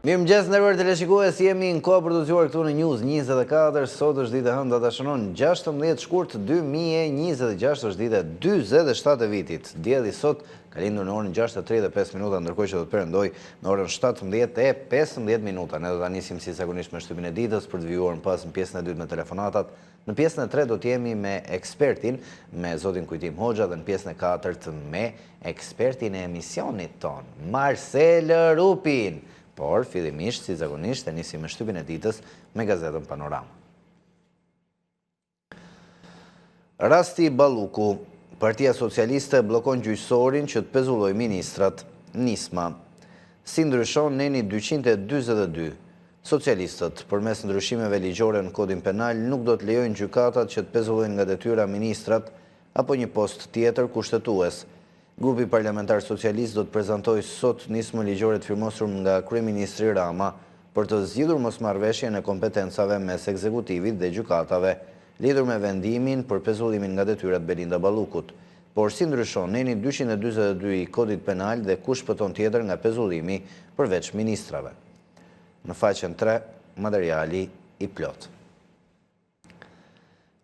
Mirëmëngjes të nderuar teleshikues, jemi në kohë për të zgjuar këtu në News 24, sot është ditë e hënë, data shënon 16 shkurt 2026, është dita e 47 e vitit. Dielli sot ka lindur në orën 6:35 minuta, ndërkohë që do të perëndojë në orën 17:15 minuta. Ne do ta nisim si zakonisht me shtypin e ditës për të vijuar më pas në pjesën e dytë me telefonatat. Në pjesën e tretë do të jemi me ekspertin, me zotin Kujtim Hoxha dhe në pjesën e katërt me ekspertin e emisionit tonë, Marsel Rupin. Por, fillimisht, si zakonisht, e nisim me shtypin e ditës me gazetën Panorama. Rasti Balluku, Partia Socialiste bllokon gjyqësorin që të pezullojë ministrat, Nisma. Si ndryshon neni 242, Socialistët, përmes ndryshimeve ligjore në Kodin Penal, nuk do të lejojnë gjykatat që të pezullojnë nga detyra ministrat apo një post tjetër kushtetues. Grupi Parlamentar Socialist do të prezantojë sot nismën ligjore të firmosur nga kryeministri Rama për të zgjidhur mosmarrëveshjen e kompetencave mes ekzekutivit dhe gjykatave lidhur me vendimin për pezullimin nga detyra të Belinda Ballukut. Por si ndryshon neni 242 i Kodit Penal dhe kush shpëton tjetër nga pezullimi përveç ministrave? Në faqen 3, materiali i plotë.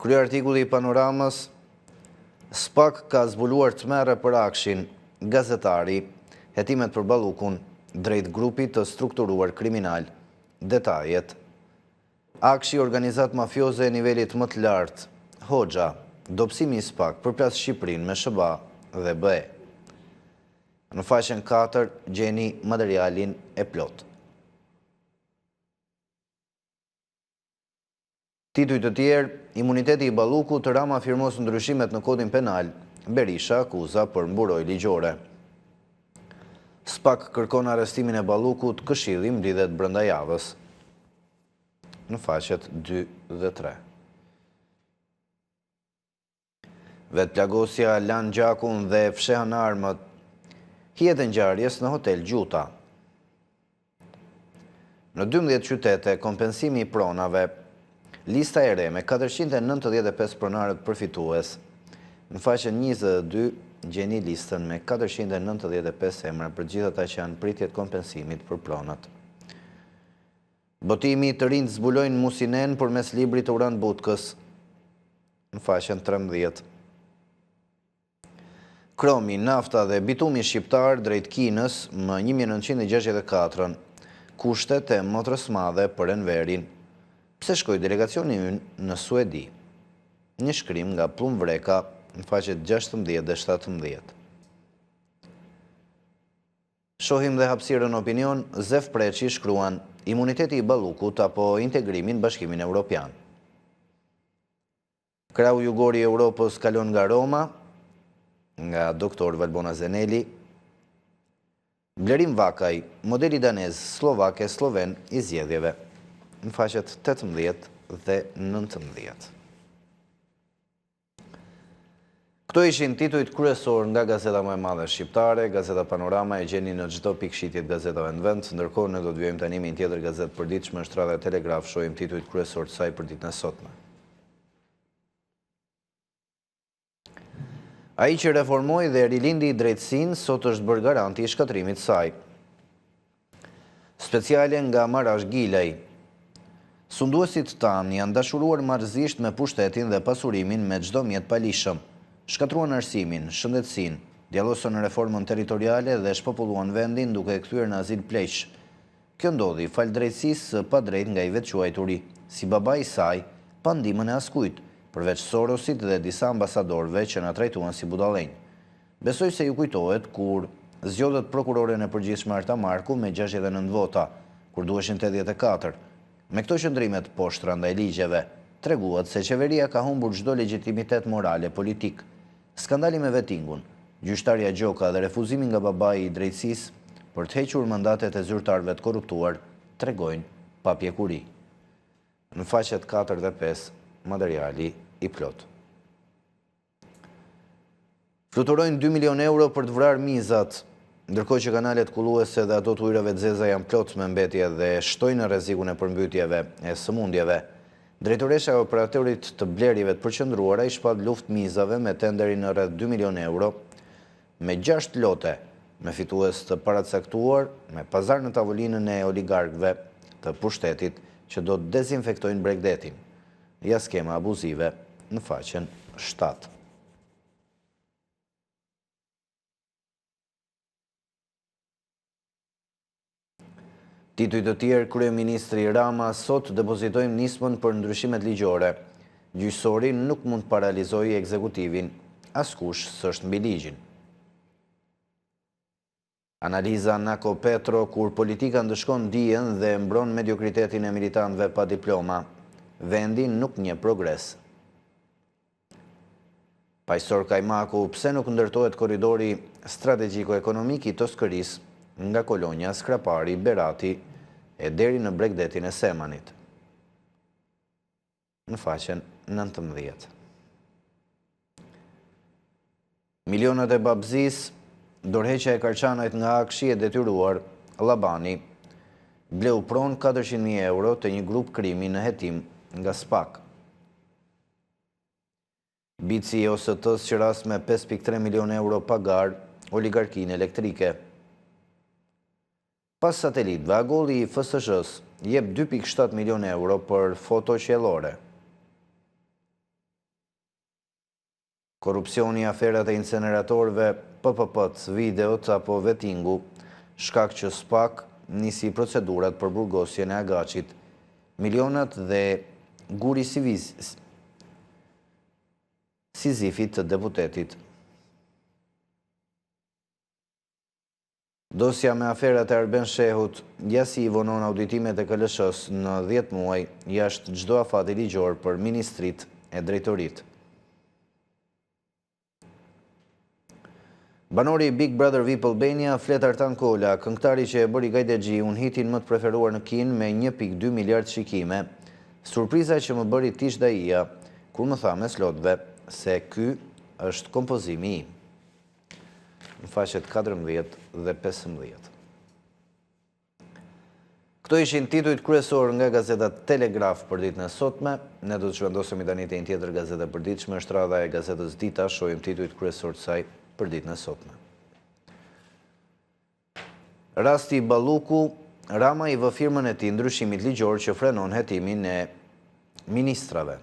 Kryeartikulli i Panoramës, SPAK ka zbuluar tmerre për AKSHI-n, gazetari, hetimet për Ballukun, drejt grupit të strukturuar kriminal. Detajet. AKSHI organizatë mafioze e nivelit më të lartë, Hoxha, dobësimi i SPAK përplas Shqipërinë me SHBA dhe BE. Në faqen 4 gjeni materialin e plotë. Tituj të tjerë, imuniteti i Ballukut, Rama firmos ndryshimet në kodin penal, Berisha akuza për mburojë ligjore. SPAK kërkon arrestimin e Ballukut, këshilli mblidhet brenda javës. Në faqet 2 dhe 3. Vetëplagosja lanë gjakun dhe fshehën armët, hijet e ngjarjes në hotel Gjuta. Në 12 qytete, kompensimi i pronave, lista e re me 495 pronarët përfitues. Në faqen 22 gjeni listën me 495 emra për gjithë ata që janë pritje të kompensimit për pronat. Botimi të rinjtë zbulojnë Musinenë përmes librit të Uran Butkës. Në faqen 13. Kromi, nafta dhe bitumi shqiptar drejt Kinës më 1964-ën. Kushtet e motrës madhe për Enverin. Pse shkoi delegacioni ynë në Suedi? Një shkrim nga Pëllumb Vreka në faqet 16 dhe 17. Shohim dhe hapësirën opinion, Zef Preçi shkruan, Imuniteti i Ballukut apo integrimi në Bashkimin Evropian. Krahu jugor i Europës kalon nga Roma, nga doktor Valbona Zeneli. Blerim Vakaj, modeli danez, sllovak e slloven i zgjedhjeve. Në faqet 18 dhe 19. Këto ishin titujt kryesorë nga gazeta më e madhe shqiptare, Gazeta Panorama e gjeni në çdo pikë shitje të gazetave në vend, ndërkohë ne do të vijojmë tani me një tjetër gazetë të përditshme, është radha e Telegraf, shohim titujt kryesorë të saj për ditën e sotme. Ai që reformoi dhe rilindi drejtësinë, sot është bërë garanti i shkatërrimit të saj. Speciale nga Marash Gilaj. Sunduesit tanë janë dashuruar marrëzisht me pushtetin dhe pasurimin me çdo mjet të paligjshëm. Shkatërruan arsimin, shëndetësinë, djallosën reformën territoriale dhe shpopulluan vendin duke e kthyer në azil pleqsh. Kjo ndodhi falë drejtësisë së padrejtë nga i vetëquajturi si babai i saj, pa ndihmën e askujt, përveç Sorosit dhe disa ambasadorëve që na trajtuan si budallenj. Besoj se ju kujtohet kur zgjodhët prokuroren e përgjithshme Arta Marku me 69 vota, kur duheshin 84. Me këto qëndrime të poshtra ndaj ligjeve, treguat se qeveria ka humbur çdo legjitimitet moral e politik. Skandali me vetingun, gjyqtarja Gjoka dhe refuzimi nga babai i drejtësisë për të hequr mandatet e zyrtarëve të korruptuar tregojnë papjekuri. Në faqet 4 dhe 5, materiali i plotë. Fluturojnë 2 milion euro për të vrarë mizat, ndërkohë që kanalet kulluese dhe ato të ujërave të zeza janë plot me mbetje dhe shtojnë rrezikun e përmbytjeve e sëmundjeve. Drejtoresha e operatorit të blerjeve të përqendruara i shpall luftë mizave me tenderin në rreth 2 milion euro me 6 lote. Me fitues të paracaktuar, me pazar në tavolinën e oligarkëve të pushtetit që do të dezinfektojnë bregdetin. Ja skema abuzive në faqen 7. Tituj të tjerë, Kryeministri Rama, Sot depozitojmë nismën për ndryshimet ligjore. Gjyqësori nuk mund të paralizojë ekzekutivin. Askush s'është mbi ligjin. Analiza Nako Petro, Kur politika ndëshkon dijen dhe mbron mediokritetin e militantëve pa diploma, vendi nuk njeh progres. Paqësor Kajmaku, Pse nuk ndërtohet korridori strategjiko-ekonomik i Toskërisë nga Kolonja, Skrapari, Berati e deri në bregdetin e Semanit? Në faqen 19. Milionat e babëzisë, dorëheqja e Karçanajt nga AKSHI e detyruar, Llabani bleu pronë 400.000 euro te një grup krimi në hetim nga SPAK. Bici i OST-së qeras me 5,3 milionë euro pa garë oligarkinë elektrike. Pas satelitëve, Agolli i FSHF-së jep 2,7 milionë euro për foto qiellore. Korrupsioni, aferat e inceneratorëve, PPP-të, videot apo vetingu, shkak që SPAK nisi procedurat për burgosjen e Agaçit. Milionat dhe guri Sizifit të deputetit. Dosja me aferat e Arben Shehut, ja si i vonon auditimet e KLSH-së në 10 muaj jashtë çdo afati ligjor për ministritë e drejtoritë. Banori i Big Brother VIP Albania, flet Artan Kola, këngëtari që e bëri Gajdexhiun hitin më të preferuar në Kinë me 1.2 miliard shikime. Surpriza që më bëri Tish Daija, kur më tha mes lotëve se ky është kompozimi im. Në faqet 14 dhe 15. Këto ishin titujt kryesorë nga gazeta Telegraf për ditën e sotme. Ne do të zhvendosemi tani te një tjetër gazetë e përditshme, është radha e gazetës Dita, shohim titujt kryesorë të saj për ditën e sotme. Rasti Balluku, Rama i vë firmën e tij ndryshimit ligjor që frenon hetimin e ministrave.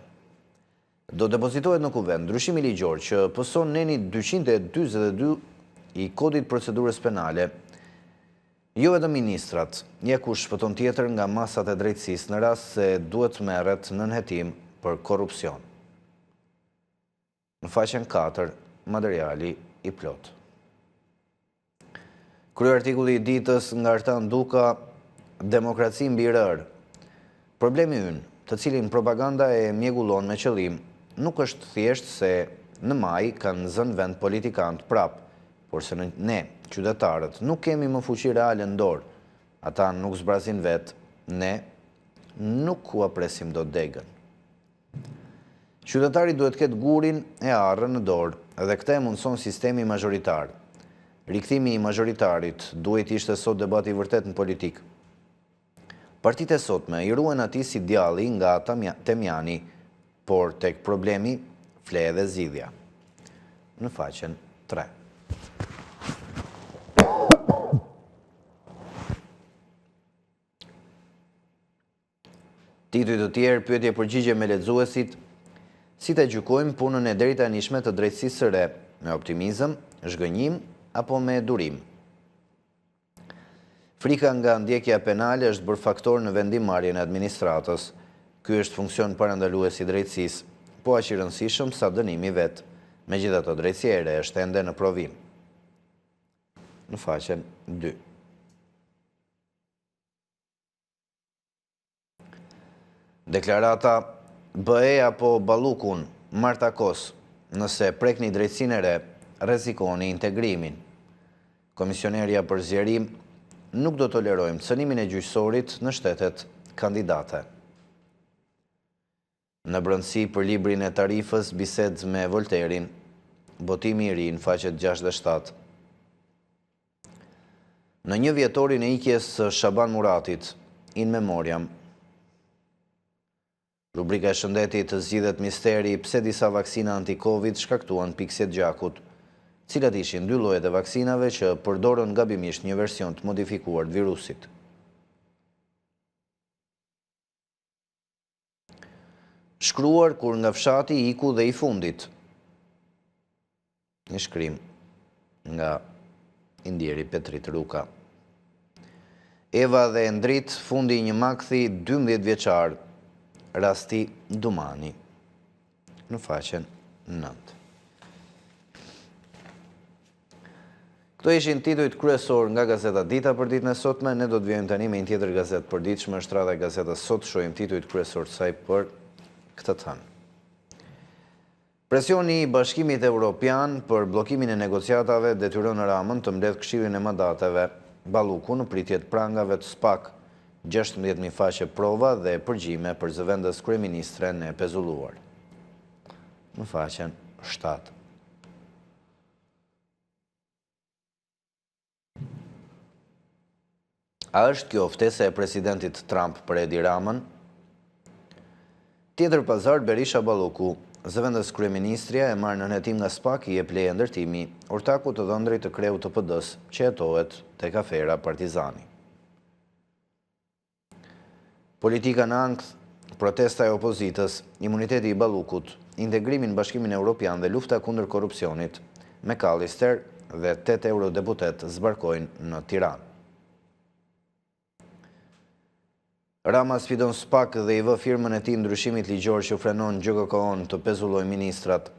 Do depozitohet në Kuvend ndryshimi ligjor që pëson neni 242 i Kodit Procedurës Penale, Jo vetëm ministrat, ja kush shpëton tjetër nga masat e drejtësisë në rast se duhet të merret nën hetim për korrupsion. Në faqen 4, materiali i plotë. Kryeartikulli i ditës nga Artan Duka, Demokraci mbi rërë. Problemi ynë, të cilin propaganda e mjegullon me qëllim, nuk është thjesht se në majë kanë zënë vend politikanët prapë, por se ne, qytetarët, nuk kemi më fuqi reale në dorë. Ata nuk zbrazin vetë, ne nuk ua presim dot degën. Qytetari duhet të ketë gurin e arrën në dorë dhe këtë e mundëson sistemi mazhoritar. Rikthimi i mazhoritarit duhej të ishte sot debati i vërtetë në politikë. Partitë e sotme i ruhen atij si djalli nga temjani, por tek problemi fle edhe zgjidhja. Në faqen 3. Tituj të tjerë, pyetje përgjigje me lexuesit, si ta gjykojmë punën e deritanishme të drejtësisë së re, me optimizëm, zhgënjim apo me durim? Frika nga ndjekja penale është bërë faktor në vendimmarrjen e administratës. Ky është funksion parandalues i drejtësisë, po aq i rëndësishëm sa dënimi vetë. Megjithatë, drejtësia e re është ende në provim. Në faqen 2. Deklarata BE apo Ballukun, Marta Kos, nëse prekni drejtësinë e re, rrezikoni integrimin. Komisionerja për zgjerim, nuk do tolerojmë cënimin e gjyqësorit në shtetet kandidate. Në brendësi për librin e tarifës, bisedë me Volterin, botimi i ri në faqet 6 dhe 7. Në një vjetorin e ikjes së Shaban Muratit, in memoriam. Rubrika e shëndetit të zgjidhet misteri pse disa vaksina anti-Covid shkaktuan mpiksje të gjakut. Cilat ishin dy llojet e vaksinave që përdorën gabimisht një version të modifikuar të virusit? Shkruar kur nga fshati iku dhe i fundit. Një shkrim nga i ndjeri Petrit Ruka. Eva dhe Endrit, fundi i një makthi 12 vjeçar, rasti Dumani, në faqen 9. Këto ishin titujt kryesorë nga gazeta Dita për ditën e sotme. Ne do të vijojmë tani me një tjetër gazetë të përditshme, është radha e gazetës Sot, shohim titujt kryesorë të saj për këtë të hënë. Presioni i Bashkimit Evropian për bllokimin e negociatave detyron Ramën të mbledhë Këshillin e Mandateve. Balluku në pritje të prangave të SPAK, 16.000 faqe prova dhe përgjime për zëvendës kryeministren e pezulluar. Në faqen 7. A është kjo ftesa e presidentit Trump për Edi Ramën? Tjetër pazar Berisha Balluku, zëvendës kryeministrja e marrë nën hetim nga SPAK i jep leje ndërtimi, ortakut të dhëndrit të kreut të PD-së që hetohet tek afera Partizani. Politika në ankth, protesta e opozitës, imuniteti i Ballukut, integrimi në Bashkimin Europian dhe lufta kundër korrupsionit, McAllister dhe 8 eurodeputetë zbarkojnë në Tiranë. Rama sfidon SPAK dhe i vë firmën e tij ndryshimit ligjor që frenon GJKKO-në të pezullojë ministrat.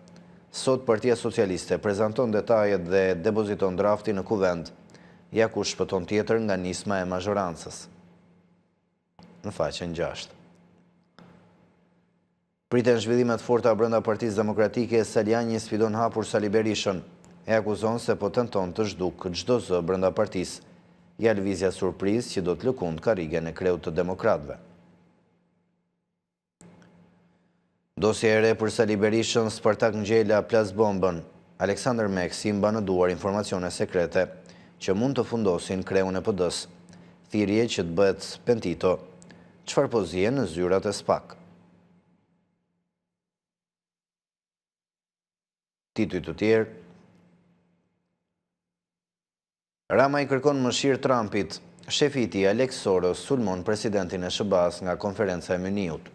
Sot Partia Socialiste prezanton detajet dhe depoziton draftin në Kuvend. Ja kush shpëton tjetër nga nisma e mazhorancës. Në faqen 6. Priten zhvillime të forta brenda Partisë Demokratike, Salianji sfidon hapur Sali Berishën. E akuzon se po tenton të zhdukë çdo zë brenda partisë. Ja lëvizja surprizë që do të lëkundë karrigen e kreut të demokratëve. Dosja e re për Sali Berishën, Spartak Ngjela plas bombën. Aleksandër Meksi mban në duar informacione sekrete që mund të fundosin kreun e PD-së. Thirrje që të bëhet pentito. Çfarë po zien në zyrat e SPAK? Tituj të tjerë. Rama i kërkon mëshirë Trumpit, shefi i tij Alex Soros sulmon presidentin e SHBA-së nga konferenca e Mynihut.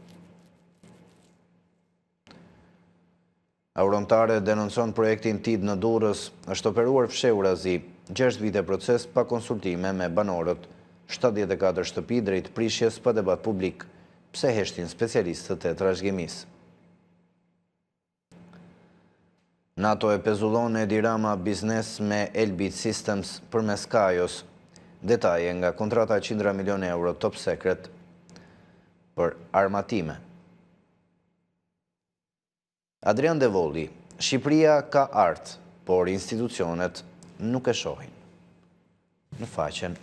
Auron Tare denoncon projektin TID në Durrës, është operuar fshehurazi, 6 vite proces pa konsultime me banorët, 74 shtëpi drejt prishjes pa debat publik, pse heshtin specialistët e trashëgimisë. NATO e pezullon Edi Rama biznes me Elbit Systems përmes Kajos. Detaje nga kontrata qindra milion euro top secret për armatime. Adrian Devolli, Shqipëria ka art, por institucionet nuk e shohin. Në faqen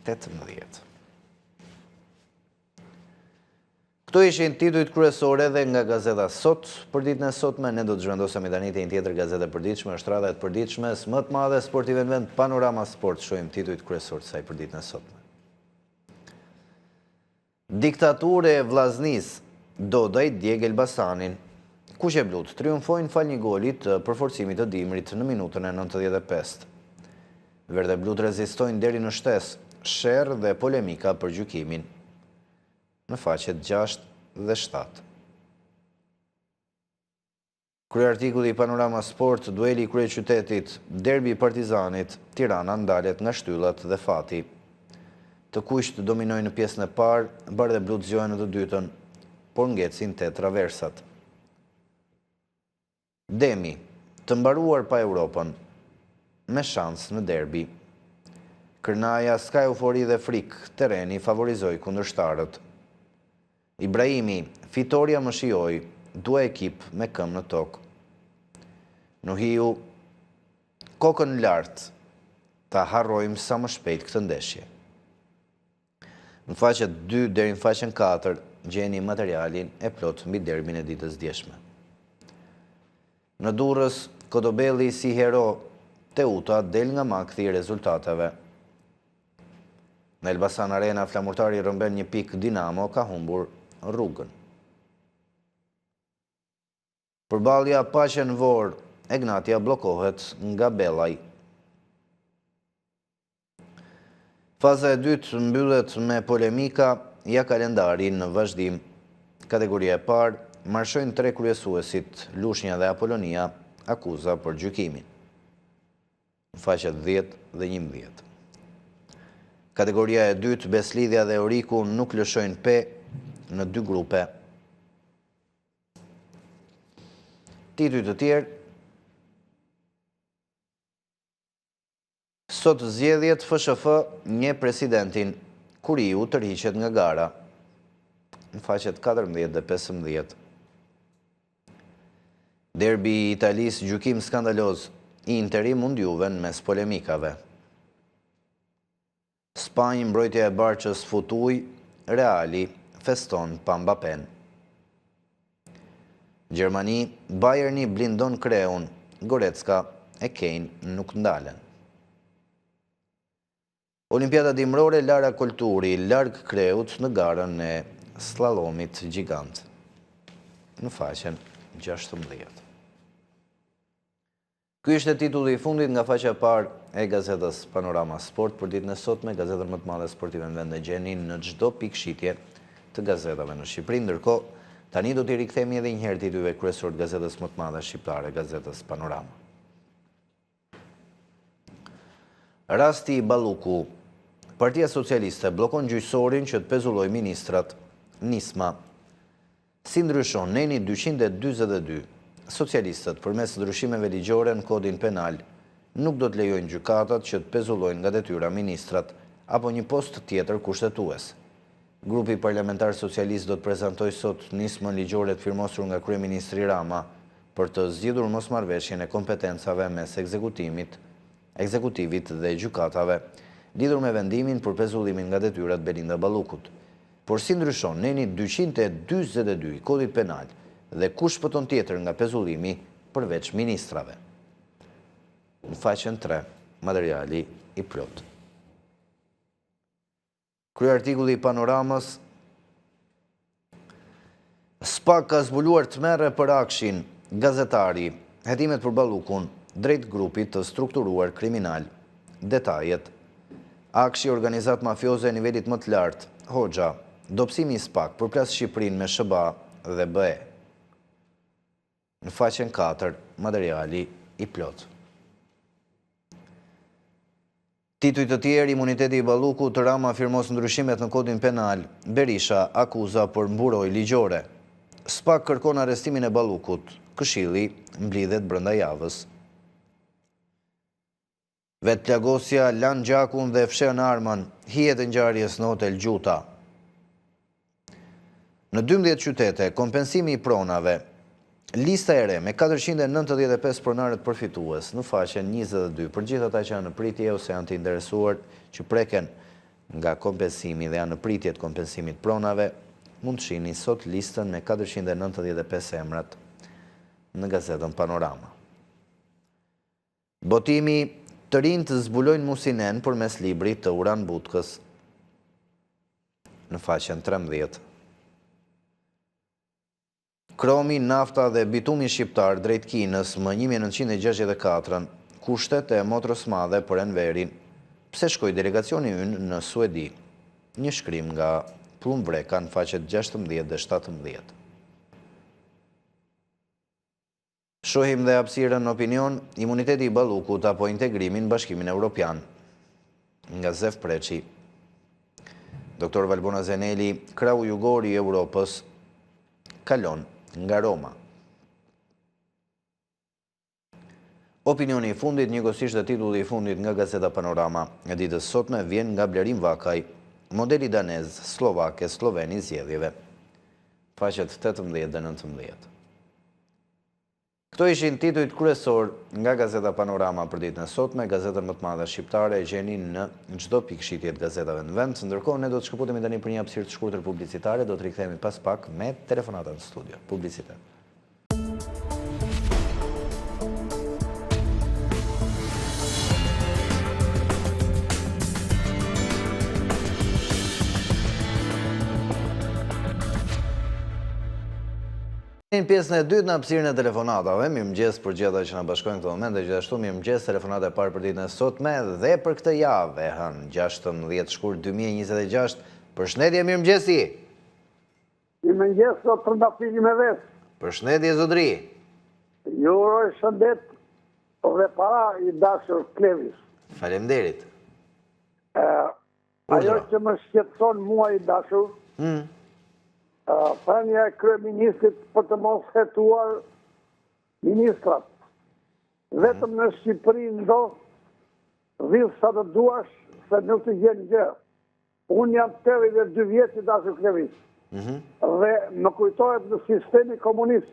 18. Këto ishin titujt kryesorë edhe nga gazeta Sot për ditën e sotme. Ne do të zhvendosemi tani te një tjetër gazetë e përditshme, është radha e të përditshmes më të madhe sportive në vend, Panorama Sport. Shohim titujt kryesorë të saj për ditën e sotme. Diktaturë e Vllaznisë, Dodaj djeg Elbasanin. Kuqeblutë triumfojnë falë një goli të përforcimit të dimrit në minutën e 95. Verdheblutë rezistojnë deri në shtesë, sherr dhe polemika për gjykimin. Në faqet 6 dhe 7. Kryeartikulli i Panorama Sport, dueli i kryeqytetit, derbi i Partizanit, Tirana ndalet nga shtyllat dhe fati. Të kuqtë dominojnë në pjesën e parë, bardheblutë zgjohen në të dytën, por ngecin te traversat. Demi, të mbaruar pa Europën, me shans në derbi. Kërnaja s'ka eufori dhe frikë, terreni favorizoi kundërshtarët. Ibrahimi, fitorja më shijoi, dua ekip me këmbë në tokë. Nuhiu, kokën lart, ta harrojmë sa më shpejt këtë ndeshje. Në faqet 2 deri në faqen 4 gjeni materialin e plotë mbi derbin e ditës djeshme. Në Durrës, Kodobelli si hero, Teuta del nga makthi i rezultateve. Në Elbasan Arena, Flamurtari rrëmben një pikë Dinamo ka humbur rrugën. Përballja paqe në Vorë, Egnatia bllokohet nga Bellaj. Faza e dytë mbyllet me polemika, ja kalendari në vazhdim. Kategoria e parë, marshojnë tre kryesuesit, Lushnja dhe Apolonia, akuza për gjykimin. Në faqet 10 dhe 11. Kategoria e dytë, Besëlidhja dhe Oriku nuk lëshojnë pe në dy grupe. Tituj të tjerë, Sot zgjedhjet FSHF njeh presidentin, Kuriu tërhiqet nga gara. Në faqet 14 dhe 15. Derbi i Italisë gjykim skandaloz, Interi mund Juven mes polemikave. Spanjë mbrojtja e Barçës fut ujë, Reali feston pa Mbappen. Gjermani, Bayerni blindon kreun, Goretzka e Kane nuk ndalen. Olimpiada dimërore Lara Colturi larg kreut në garën e sllallomit gjigant. Në faqen 16. Ky ishte titulli i fundit nga faqja e parë e gazetës Panorama Sport për ditën e sotme, gazetën më të madhe sportive në vend e gjeni në çdo pikë shitje të gazetave në Shqipëri. Ndërkohë, tani do t'i rikthehemi edhe një herë titujve kryesorë të gazetës më të madhe shqiptare, gazetës Panorama. Rasti Balluku. Partia Socialiste bllokon gjyqësorin që të pezullojë ministrat. Nisma Si ndryshon neni 242? Socialistët, përmes ndryshimeve ligjore në Kodin Penal, nuk do të lejojnë gjykatat që të pezullojnë nga detyra ministrat apo një post tjetër kushtetues. Grupi Parlamentar Socialist do të prezantojë sot nismën ligjore të firmosur nga kryeministri Rama për të zgjidhur mosmarrëveshjen e kompetencave mes ekzekutimit, ekzekutivit dhe gjykatave, lidhur me vendimin për pezullimin nga detyra të Belinda Ballukut. Por si ndryshon neni 242 i Kodit Penal dhe kush shpëton tjetër nga pezullimi përveç ministrave? Në faqen 3, materiali i plotë. Kryeartikulli i Panoramës SPAK ka zbuluar tmerre për AKSHI-n, gazetari, hetimet për Ballukun, drejt grupit të strukturuar kriminal. Detajet. AKSHI organizatë mafioze e nivelit më të lartë, Hoxha, dobësimi i SPAK përplas Shqipërinë me SHBA dhe BE. Në faqen 4, materiali i plotë. Tituj të tjerë, imuniteti i Ballukut, Rama firmos ndryshimet në kodin penal, Berisha akuza për mburojë ligjore. SPAK kërkon arrestimin e Ballukut, Këshilli mblidhet brenda javës. Vetëplagosja, lanë gjakun dhe fshehën armën, hijet e ngjarjes në hotel Gjuta. Në 12 qytete, kompensimi i pronave, lista e re me 495 pronarët përfitues në faqen 22 për gjithë ata që janë në pritje ose janë të interesuar që preken nga kompensimi dhe janë në pritje të kompensimit pronave, mund të shihni sot listën me 495 emrat në gazetën Panorama. Botimi, Të rinjtë zbulojnë Musinenë përmes librit të Uran Butkës në faqen 13. Kromi, nafta dhe bitumi shqiptar drejt Kinës më 1964-ën, kushtet e motrës madhe për Enverin. Pse shkoi delegacioni ynë në Suedi? Një shkrim nga Pëllumb Vreka në faqet 16 dhe 17. Shohim dhe hapësirën opinion, imuniteti i Ballukut apo integrimi në Bashkimin Evropian. Nga Zef Preçi. Doktor Valbona Zeneli, krahu jugor i Europës, kalon nga Roma. Opinioni i fundit, njëkohësisht dhe titulli i fundit nga Gazeta Panorama e ditës sotme vjen nga Blerim Vakaj, modeli danez, sllovak e slloven i zgjedhjeve. Faqet 18 dhe 19. Këto ishin titujt kryesorë nga Gazeta Panorama për ditën e sotme, gazetën më të madhe shqiptare e gjeni në çdo pikë shitje të gazetave në vend. Ndërkohë ne do të shkëputemi tani për një hapësirë të shkurtër publicitare, do të rikthehemi pas pak me telefonata në studio. Publicitet. Në pjesën e dytë në hapësirën e telefonatave, mirëmëngjes për gjithë ata që na bashkojnë në këtë moment dhe gjithashtu mirëmëngjes telefonata e parë për ditën e sotme dhe për këtë javë e hënë 16 shkurt 2026. Përshëndetje, mirëmëngjesi. Mirëmëngjes, zot Trëndafili me vetë. Përshëndetje, zotëri. Ju uroj shëndet dhe para i dashur Klevis. Faleminderit. Ajo që më shqetëson mua i dashur, hmm. thënia e kryeministrit për të mos hetuar ministrat. Vetëm në Shqipëri ndodh, vidh sa të duash, se nuk të gjen gjë. Unë jam 82 vjeç i dashur Klevis. Mhm. Dhe më kujtohet në sistemin komunist,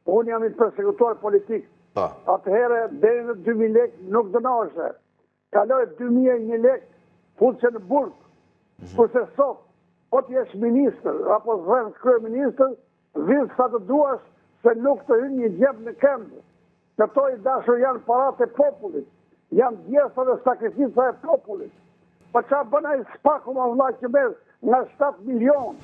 unë jam i persekutuar politik. Po. Atëherë, deri në 2000 lek nuk dënoheshe. Kaloje 2001 lek, futeshe në burg. Mhm. Kurse sot, po të jesh ministër, apo zëvendëskryeministër, vidh sa të duash, se nuk të hyn një gjemb në këmbë. Këto i dashur janë paratë e popullit, janë djersa dhe sakrifica e popullit. Po ça bën ai SPAK-u ma vlla që merr nga 7 milion,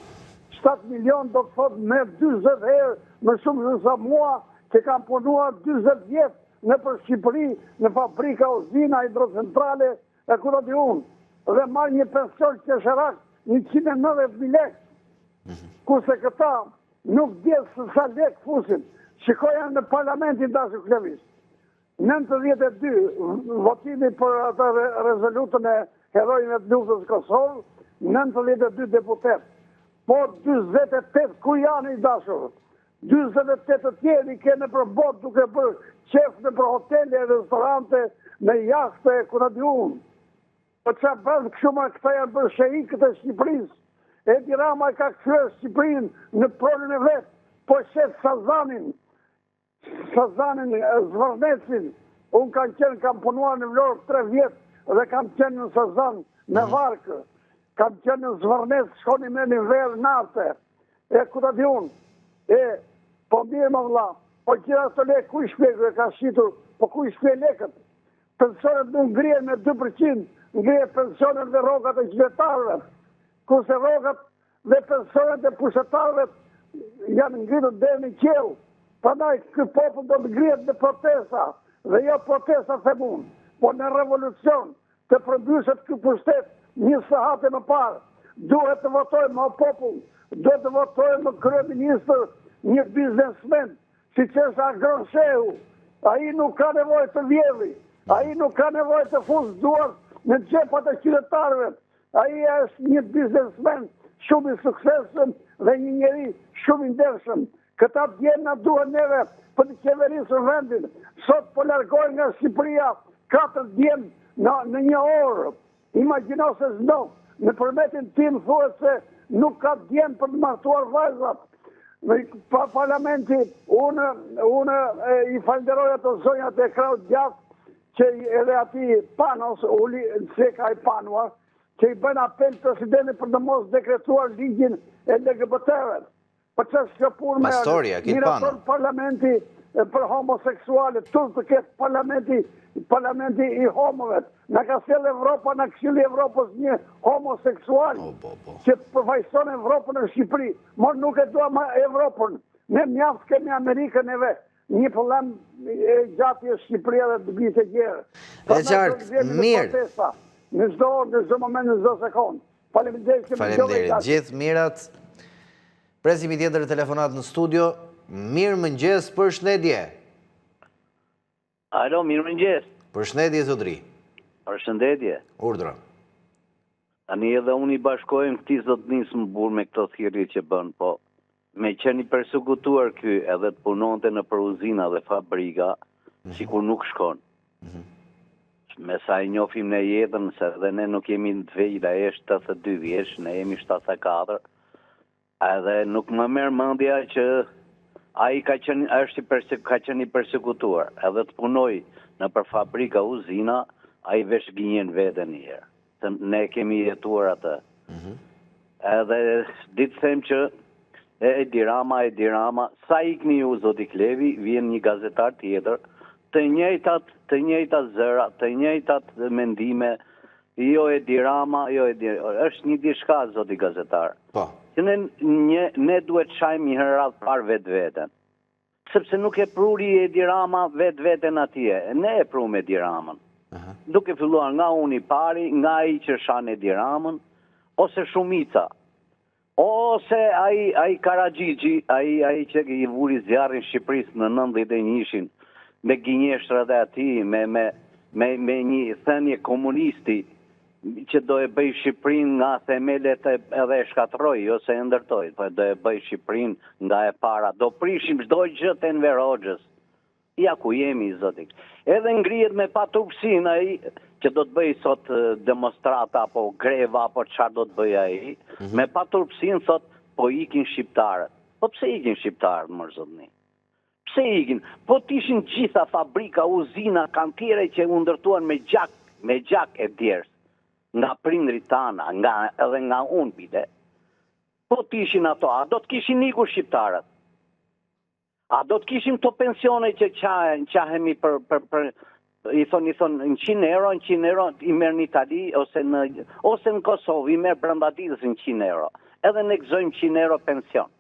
7 milion do të thotë me 20 herë më shumë se sa mua që kam punuar 20 vjet nëpër Shqipëri, në fabrika, uzina, hidrocentrale, e ku ta di unë, dhe marr një pension qesharak 190.000 lekë. Mhm. Kurse këta nuk dihet se sa lekë fusin. Shikoja në parlament i dashur Klevis. 92, votimi për atë rezolutën e heronjve të luftës Kosovë, 92 deputetë. Po 48 ku janë i dashur? 48 të tjerë i ke nëpër botë duke bërë qejf nëpër hotele, restorante, me jahte, ku ta di unë. Po ça bën kështu ma këta janë bërë sheikët e Shqipërisë. Edi Rama e ka kthyer Shqipërinë në pronën e vet, po shet Sazanin, Sazanin, Zvërnecin. Unë kam qenë, kam punuar në Vlorë 3 vjet dhe kam qenë në Sazan me mhm. varkë. Kam qenë në Zvërnec, shkoni me një verë nate. E ku ta di unë? E, po mirë mo vlla, po gjitha ato lekë, ku i shpie, e ka shitur, po ku i shpie lekët? Pensionet nuk ngrihen me 2%, ngrihen pensionet dhe rrogat e qytetarëve. Kurse rrogat dhe pensionet e pushtetarëve janë ngritur deri në qiell. Prandaj ky popull do të ngrihet në protesta dhe jo protesta them unë, por në revolucion të përmbyset ky pushtet një sahat e më parë. Duhet të votojmë o popull, duhet të votojmë kryeministër një biznesmen, siç është Agron Shehu. Ai nuk ka nevojë të vjedhi, ai nuk ka nevojë të fusë duart në xhepat e qytetarëve. Ai është një biznesmen shumë i suksesshëm dhe një njeri shumë i ndershëm. Këta djem na duhen neve për të qeverisur vendin. Sot po largohen nga Shqipëria katër djem në, në një orë. Imagjino se ç'ndodh. Në Përmetin tim thuhet se nuk ka djem për të martuar vajzat. Në pa parlamenti, unë, unë e, i falënderoj ato zonjat e krahut djathtë që edhe atij Panos, uli, se ka i Panua, që i bën apel presidentit për të mos dekretuar ligjin e LGBT-ve. Po ç'është kjo punë me Pastori, Akil Pano. Miraton parlamenti për homoseksualët, turp të ketë parlamenti, parlamenti i homove. Na ka sjellë Evropa, na Këshilli i Evropës një homoseksual oh, po, po. që përfaqëson Evropën në Shqipëri. Mo nuk e duam Evropën. Ne mjaft kemi Amerikën neve. Një problem e gjatë është Shqipëria dhe të bëjë të gjerë. E qartë, mirë. Në çdo orë, në çdo moment, në çdo sekondë. Faleminderit që më dëgjove. Faleminderit. Gjithë mirat. Presim një tjetër telefonatë në studio. Mirëmëngjes, përshëndetje. Alo, mirëmëngjes. Përshëndetje zotëri. Përshëndetje. Urdhëro. Tani edhe unë i bashkohem këtij zotnisë më burrë me këto thirrje që bën, po me qenë i persekutuar ky edhe të punonte nëpër uzina dhe fabrika, mm -hmm. sikur nuk shkon. Mm -hmm. Me sa e njohim ne jetën, se edhe ne nuk jemi të vegjël, ai është 82 vjeç, ne jemi 74, edhe nuk më merr mendja që ai ka qenë është i perse, ka qenë i persekutuar, edhe të punojë nëpër fabrika uzina, ai veç gënjen veten një herë. Se ne kemi jetuar atë. Mm -hmm. Edhe di të them që Edi Rama, Edi Rama, sa ikni ju zoti Klevi, vjen një gazetar tjetër, të njëjtat, të njëjtat zëra, të njëjtat mendime, jo Edi Rama, jo Edi, është një diçka zoti gazetar. Po. Që ne një ne duhet të shajmë një herë radhë parë vetveten. Sepse nuk e pruri Edi Rama vetveten atje, ne e prumë Edi Ramën. Duke filluar nga unë i pari, nga ai që shan Edi Ramën, ose shumica. Ose ai ai Karaxhiçi, ai ai që i vuri zjarrin Shqipërisë në 91-shin me gënjeshtrat e atij, me me me me një thënie komunisti që do e bëj Shqipërinë nga themelet edhe e shkatërroi, jo se e ndërtoi, po do e bëj Shqipërinë nga e para, do prishim çdo gjë të Enver Hoxhës. Ja ku jemi, zoti. Edhe ngrihet me paturpësinë ai që do të bëjë sot demonstrata apo greva apo çfarë do të bëjë ai, mm -hmm. me paturpësinë thotë po ikin shqiptarët. Po pse ikin shqiptarët, mor zotni? Pse ikin? Po të ishin gjitha fabrika, uzina, kantiere që u ndërtuan me gjak, me gjak e djersë, nga prindërit tanë, nga edhe nga unë bile. Po të ishin ato, a do të kishin ikur shqiptarët? A do të kishim këto pensione që qahen, qahemi për, për, për i thonë, i thonë, 100 euro, 100 euro i merr në Itali ose në, ose në Kosovë, i merr brenda ditës 100 euro. Edhe ne gëzojmë 100 euro pension.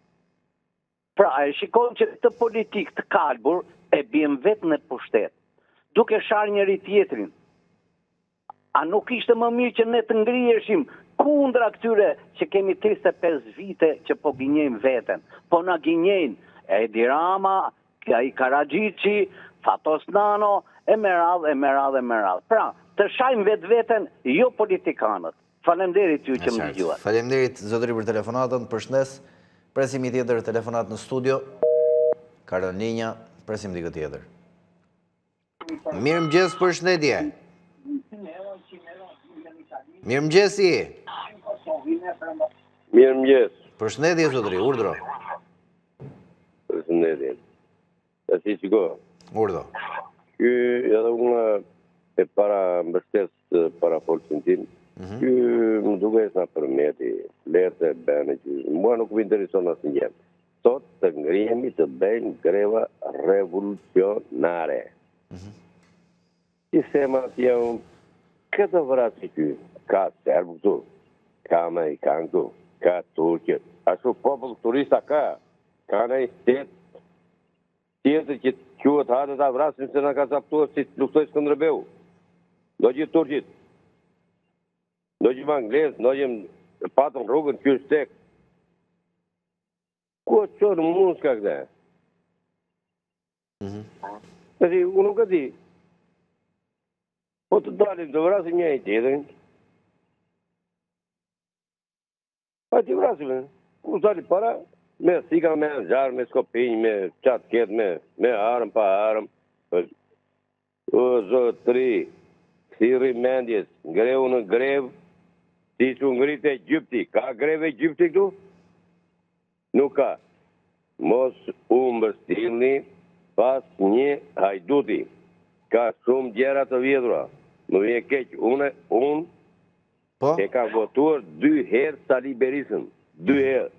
Pra, e shikon që këtë politikë të kalbur e biem vetë në pushtet, duke sharë njëri tjetrin. A nuk ishte më mirë që ne të ngriheshim kundra këtyre që kemi 35 vite që po gënjejmë veten. Po na gënjejnë Edi Rama, ai Karaxhiçi, Fatos Nano, e me radhë, e me radhë, e me radhë. Pra, të shajmë vetveten, jo politikanët. Faleminderit ju që më dëgjuat. Faleminderit zotëri për telefonatën, përshëndes. Presim një tjetër telefonatë në studio. Ka rënë linja, presim dikë tjetër. Mirëmëngjes, përshëndetje. Mirëmëngjesi. Mirëmëngjes. Përshëndetje zotëri, urdhro. Përshëndetje. Tashi shiko. Urdhro. Ky edhe unë e para mbështes parafolësin tim. Mm -hmm. Ky më duket nga Përmeti, flet e bën që mua nuk më intereson asnjë gjë. Sot të ngrihemi të bëjmë greva revolucionare. Mm -hmm. I them atje unë, kë do vrasi ky, ka serbë këtu, ka amerikanë këtu, ka turqët, ashtu popull turista ka, ka në shtet tjetër që quhet hajde ta vrasim se na ka zaptuar si të luftoi Skënderbeu. Ndoqi turqit, ndoqim anglezët, ndoqim patën rrugën qysh tek. Ku e çon muska këte? Mhm. Tashi, unë nuk e di. Po të dalim të vrasim njëri tjetrin. Pa t'i vrasim, ku dali para, me thika, me hanxhar, me skopinj, me ça të ketë, me, me armë, pa armë. O zotri, thirri mendjes, ngrehu në grevë, siç u ngrit Egjipti, ka grevë Egjipti këtu? Nuk ka. Mos u mbështillni pas një hajduti. Ka shumë gjëra të vjedhura. Më vjen keq, unë unë po? e kam votuar dy herë Sali Berishën, dy herë.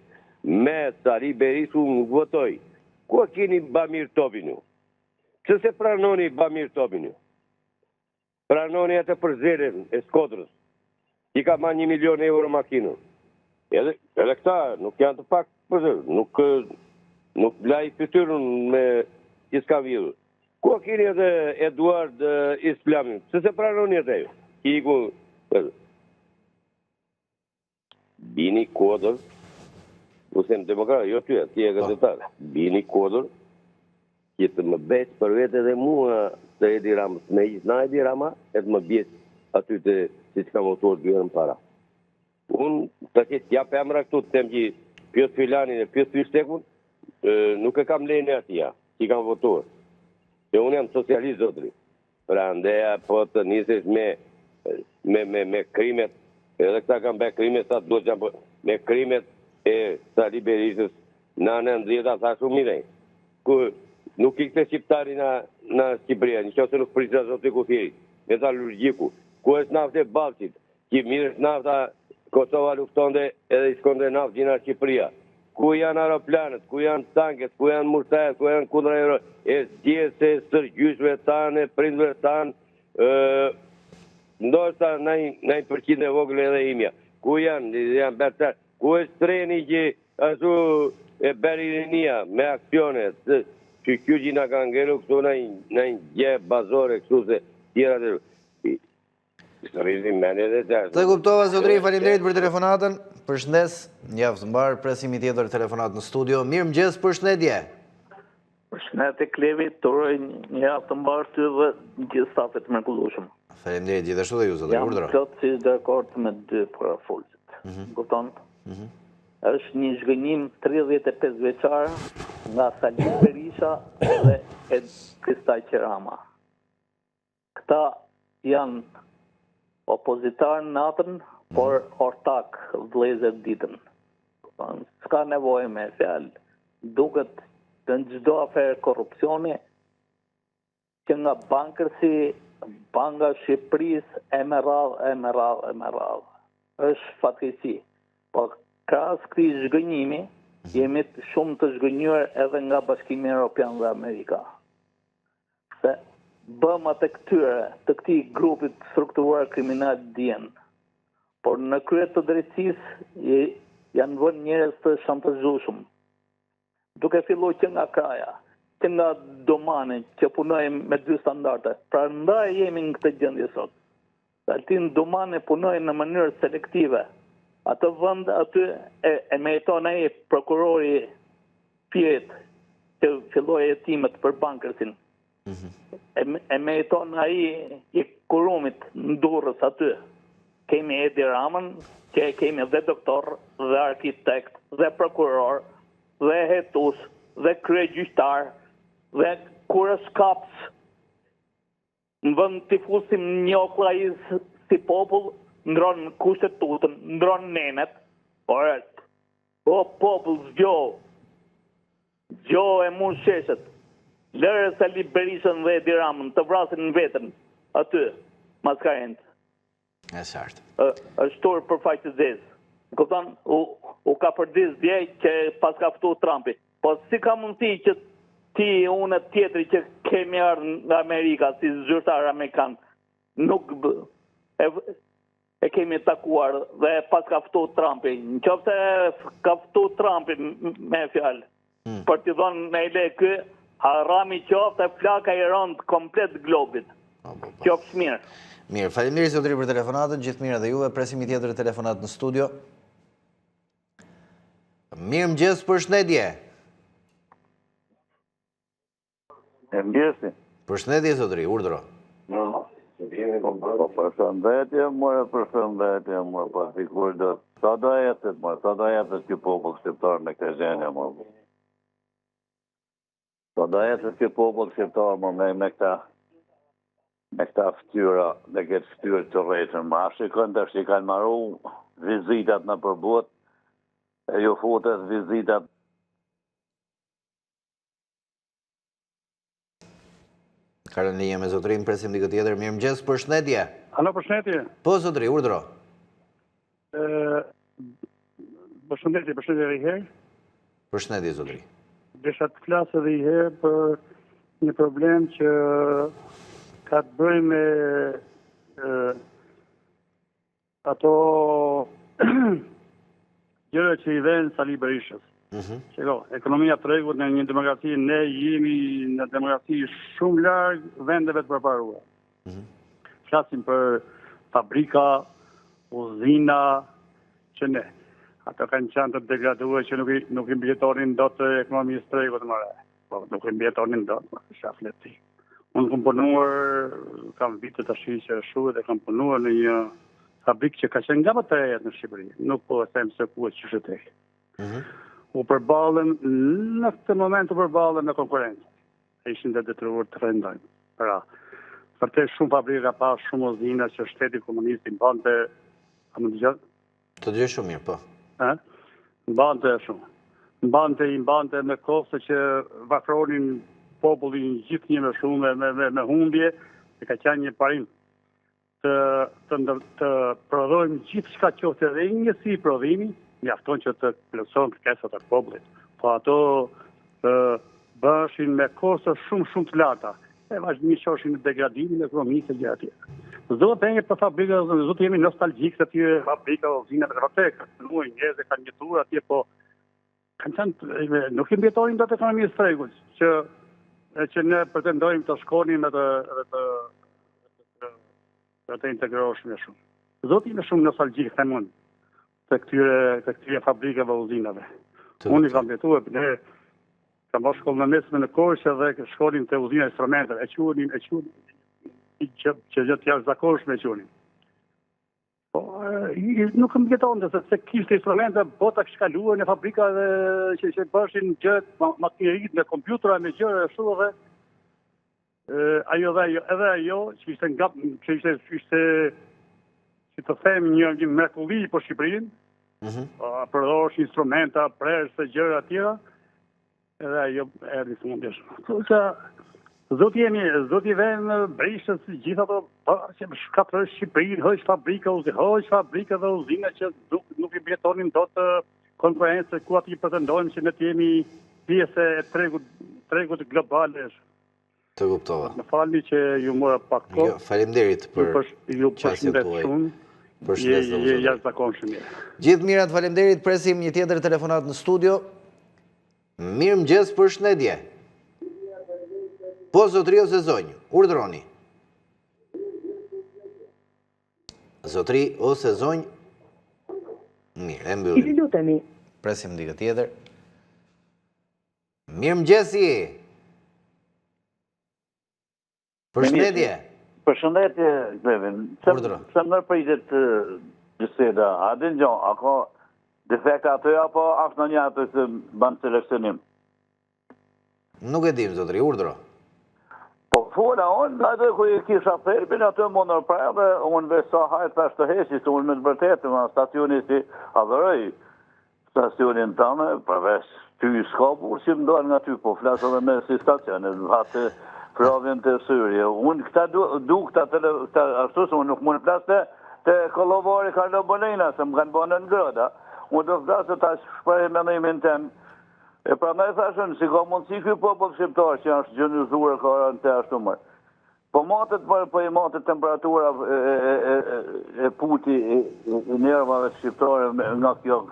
Me Sali Berishën nuk votoj. Ku e keni Bamir Topin ju? Pse s'e pranoni Bamir Topin ju? Pranoni atë përzelen e Shkodrës. I ka marrë një milion euro makinën. Edhe, edhe këta nuk janë të pak përzër, nuk, nuk blaj fytyrën me që s'ka vjedhur. Ku e keni edhe Eduard Islamin? Pse s'e pranoni atë ju? Iku, Bini kodër, u them demokrat, jo ty, ti e po. gazetar. Bini kodër, që të më besh për vete dhe mua të Edi Ramës, me gjithë na Edi Rama, e të më bjesh aty të si të kam votuar dy herë më para. Unë të ketë jap emra këtu të them që pyet filanin e pyet fishtekun, nuk e kam lejen e atija, që i kam votuar. Se unë jam socialist, zotri. Prandaj po të nisesh me me me me krimet, edhe këta kanë bërë krime sa duhet janë po me krimet e Sali Berishës në 90-ta tha shumë mirë. Ku nuk ikte shqiptari në në Shqipëria, në qoftë se nuk prishte zoti kufiri, metalurgjiku, ku është nafta e Ballshit, Që mirë është nafta, Kosova luftonte edhe i shkonte naftë gjina Shqipëria. Ku janë aeroplanët, ku janë tanket, ku janë murtajat, ku janë kundra e djersë e stërgjyshve tanë, e prindve tanë, ndoshta në një përqind e vogël edhe imja. Ku janë, janë bërë të... Ku është treni që ashtu e bëri rinia me aksione, që kjo që na ka ngelur këtu në një gjë bazore kështu se tjera të Të kuptova zotëri, faleminderit për telefonatën. Përshëndes, javë të mbarë, presim një tjetër telefonatë në studio. Mirëmëngjes, përshëndetje. Përshëndetje Klevi, të uroj një javë të mbarë ty dhe gjithë stafit të mrekullueshëm. Faleminderit gjithashtu dhe ju zotëri, urdhëro. Jam plotësisht dakord me dy parafolësit. Mm -hmm. Kupton? Mm -hmm. Është një zhgënjim 35 vjeçar nga Sali Berisha dhe Ed Kristaq Rama. Këta janë opozitarë natën, por mhm. ortak vëllezër ditën. S'ka nevojë me fjalë, duket në çdo aferë korrupsioni, që nga Bankersi, Banka e Shqipërisë, e me radhë, e me radhë, e me radhë. Është fatkeqësi. Po krahas këtij zhgënjimi, mhm. jemi shumë të zhgënjyer edhe nga Bashkimi Europian dhe Amerika. Se bëmat e këtyre, të këtij grupi të strukturuar kriminal dihen. Por në krye të drejtësisë janë vënë njerëz të shantazhueshëm. Duke filluar që nga Kraja, që nga Dumani, që punoi me dy standarde. Prandaj jemi në këtë gjendje sot. Altin Dumani punoi në mënyrë selektive. Atë vend aty e, e meriton ai prokurori i Fierit që filloi hetimet për Bankersin. Mm -hmm. e, e meriton ai i Kurumit në Durrës aty. Kemi Edi Ramën, që e kemi dhe doktor, dhe arkitekt, dhe prokuror, dhe hetues, dhe kryegjyqtar, dhe kur është kaps Në vend t'i fusim një okllaizë si popull, ndron kushtetutën, ndron nenet, ore, o popull zgjohu, zgjohu e mbush sheshet, lëre Sali Berishën dhe Edi Ramën të vrasin veten aty, maskarenjtë. E qartë. Është turp për faqe të zezë. Më kupton? U, u kapërdis dje që paska ftu Trumpi. Po si ka mundësi që ti, unë e tjetri që kemi ardhë nga Amerika si zyrtar amerikan, nuk e, e kemi takuar dhe paska ftu Trumpi. Në qoftë se ka ftu Trumpi me fjalë, Hmm. Për t'i dhënë me le ky, haram i qoftë e flaka i rëntë komplet globit. Po, po, po. Qofsh mirë. Mirë, faleminderit zotëri për telefonatën, gjithë të mirat dhe juve, presim një tjetër telefonatë në studio. Mirëmëngjes, përshëndetje. Mirëmëngjesi. Përshëndetje zotëri, urdhëro. Po, po përshëndetje, more përshëndetje, more po sikur do sa do ecet, more sa do ecet ky popull shqiptar me këtë gjendje, more. Sa do ecet ky popull shqiptar, more me me këta me këta fytyra, me këtë fytyrë të rrejshme. Ma shikon tash i kanë maru vizitat nëpër botë, e ju futet vizitat Ka rënë linja me zotërinë, presim dikë tjetër. Mirëmëngjes, përshëndetje. Alo, përshëndetje. Po, zotëri, urdhëro. Përshëndetje, përshëndetje edhe një herë. Përshëndetje, zotëri. Desha të flas edhe një herë për një problem që ka të bëjë me Ato gjëra që i vjen Sali Berishës. Mm -hmm. Shiko, ekonomia e tregut në një demokraci, ne jemi në demokraci shumë larg vendeve të përparuara. Mm -hmm. Flasim për fabrika, uzina, që ne. Ato kanë qenë të degraduar që nuk i, nuk i mbijetonin dot ekonomisë tregut more. Po, nuk i mbijetonin dot, ça flet ti. Unë kam punuar, kam vite tashi që është dhe kam punuar në një fabrikë që ka qenë nga më të rejat në Shqipëri. Nuk po e them se ku e qysh e tek. Mm -hmm. U përballëm, në këtë moment u përballëm me konkurrencë. E ishim të detyruar të rendojmë. Pra, vërtet shumë fabrika pas shumë uzina që shteti komunist i mbante, a më dëgjon? Të dëgjoj shumë mirë, po. Ë? Mbante shumë. Mbante i mbante me kosto që varfronin popullin gjithnjë më shumë me me me humbje, e ka qenë një parim të të ndër, të prodhojmë gjithçka qoftë edhe një njësi prodhimi, mjafton që të plotësohen kërkesat e popullit. Po ato të bëheshin me kosto shumë shumë të larta. E vazhdimisht çoshin në degradimin ekonomik e gjëra të tjera. S'do të themi për fabrika, s'do të jemi nostalgjikë të atyre fabrika, uzinave të vërtetë, kanë punuar njerëz e kanë jetuar atje, po kanë qenë nuk i mbijetonin dot ekonomisë së tregut që e që ne pretendojmë të shkonim edhe edhe të të, të integroheshim më shumë. S'do të jemi shumë nostalgjikë them unë të këtyre të këtyre fabrikave uzinave. Unë i kam jetuar, ne kam bërë shkollën e mesme në Korçë dhe shkonim te uzina e instrumenteve, e quanin, e quanin që që gjë të jashtëzakonshme e quanin. Po, nuk mbijetonte, sepse kishte instrumente, bota kishte kaluar në fabrika dhe që, që bëshin gjë, makineritë me kompjutera, me gjëra e ashtu dhe ajo dhe ajo, edhe ajo që ishte nga, që ishte, ishte si të them, një, një mrekulli për Shqipërinë, mm -hmm. prodhoheshin instrumenta, prerëse, gjëra të tjera, Edhe ajo erdhi sëmundje shumë. Kështu që s'do të jemi, s'do t'i vëmë Berishës gjithë ato po, që shkatërroi Shqipërinë, hoq fabrika, uzi, hoq fabrika dhe uzina që nuk, nuk i mbijetonin dot konkurrencës ku aty pretendojmë që ne të jemi pjesë e tregut, tregut global. Të kuptova. Më falni që ju mora pak kohë. Jo, faleminderit për ju përshëndes shumë. Përshëndes dhe Je jashtëzakonshëm mirë. Gjithë mirat, faleminderit, presim një tjetër telefonatë në studio. Mirëmëngjes, përshëndetje. Po, zotëri ose zonjë, urdhëroni. Zotëri ose zonjë, mirë, e mbyllim. Ju lutemi. Presim dikë tjetër. Mirëmëngjesi! Përshëndetje! Përshëndetje, Klevin. Urdhëro. Pse më ndërpritet biseda? A din gjo, a ka defekte aty apo është ndonjë aty që bën seleksionim? Nuk e dim, zotëri, urdhëro. Po fola unë, aty ku e kisha thelbin, aty m'u ndërpre dhe unë veç sa hajt thash të heqi, se unë me të vërtetë, ma stacioni si adhuroj, Stacionin tënd, përveç ty s'ka burrë që më dalë nga ty, po flas edhe me si stacion, atë Flavien të syri. Unë këta du, du këta, tele, këta ashtu se unë nuk mund flas te, te Kollovari Karlo Bolena, se më kanë bërë non grata. Unë do flas se ta shpreh mendimin tem. E prandaj thashën, si ka mundësi ky popull shqiptar që është gjunjëzuar ka rënë të ashtu më. Po matet po, po i matet temperatura e, e, e, e puti e, e nervave shqiptare nga kjo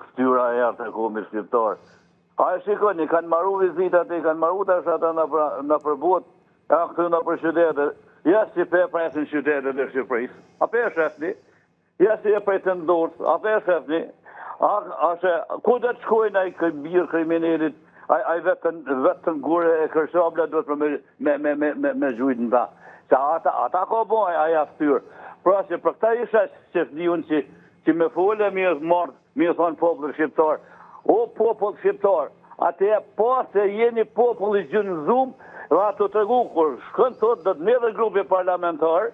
fytyra e errët e kombit shqiptar. A e shikoni, kanë maru vizitat e kanë maru tash ata në, nëpër botë, e këtu nëpër qytete. Ja si pe presin qytetet e Shqipërisë. A pe shefni? Ja si e presin n'Durrës, a pe shefni? A, a se, ku do të shkojnë ai bir kriminelit, ai, ai vetën, vetën gurë e kërshabla duhet për me, me, me, me, me, me gjujt në ta. Se ata, ata ka bo ai aftyrë. Pra që për këta isha që fdiun që, që me fole mi është marrë, mi është thonë popull shqiptar. O popull shqiptar, atë e pa se jeni popull i gjunjëzum dhe ato të tregu, kur shkon thot do të mbledhet grupi parlamentar,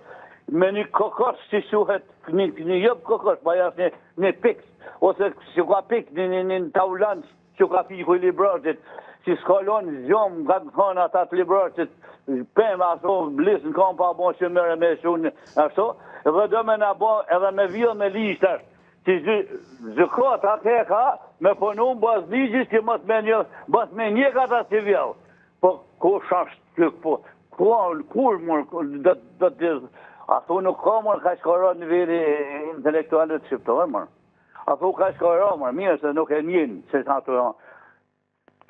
me një kokosh që quhet, një, një jop kokosh, pa jas një, një pik, ose që ka pik, një, një, një taulan që ka piku i Librazhdit, që s'ka lonë gjomë nga të thonë ata të Librazhdit, pemë ashtu, blis në kam pa bo që mere me shunë, ashtu, dhe do me na bo edhe me vjedh me ligj tash, që gjykata ke ka me punu në bazë ligjit që mos me një, mos me një ka ta që vjedh. Po, kush është ky, po, ku, kur, mor, do, do të, a thu nuk ka, mor, kaq ka ra niveli intelektualit shqiptar, mor. A thu kaq ka ra, mor, mirë se nuk e njën, se sa të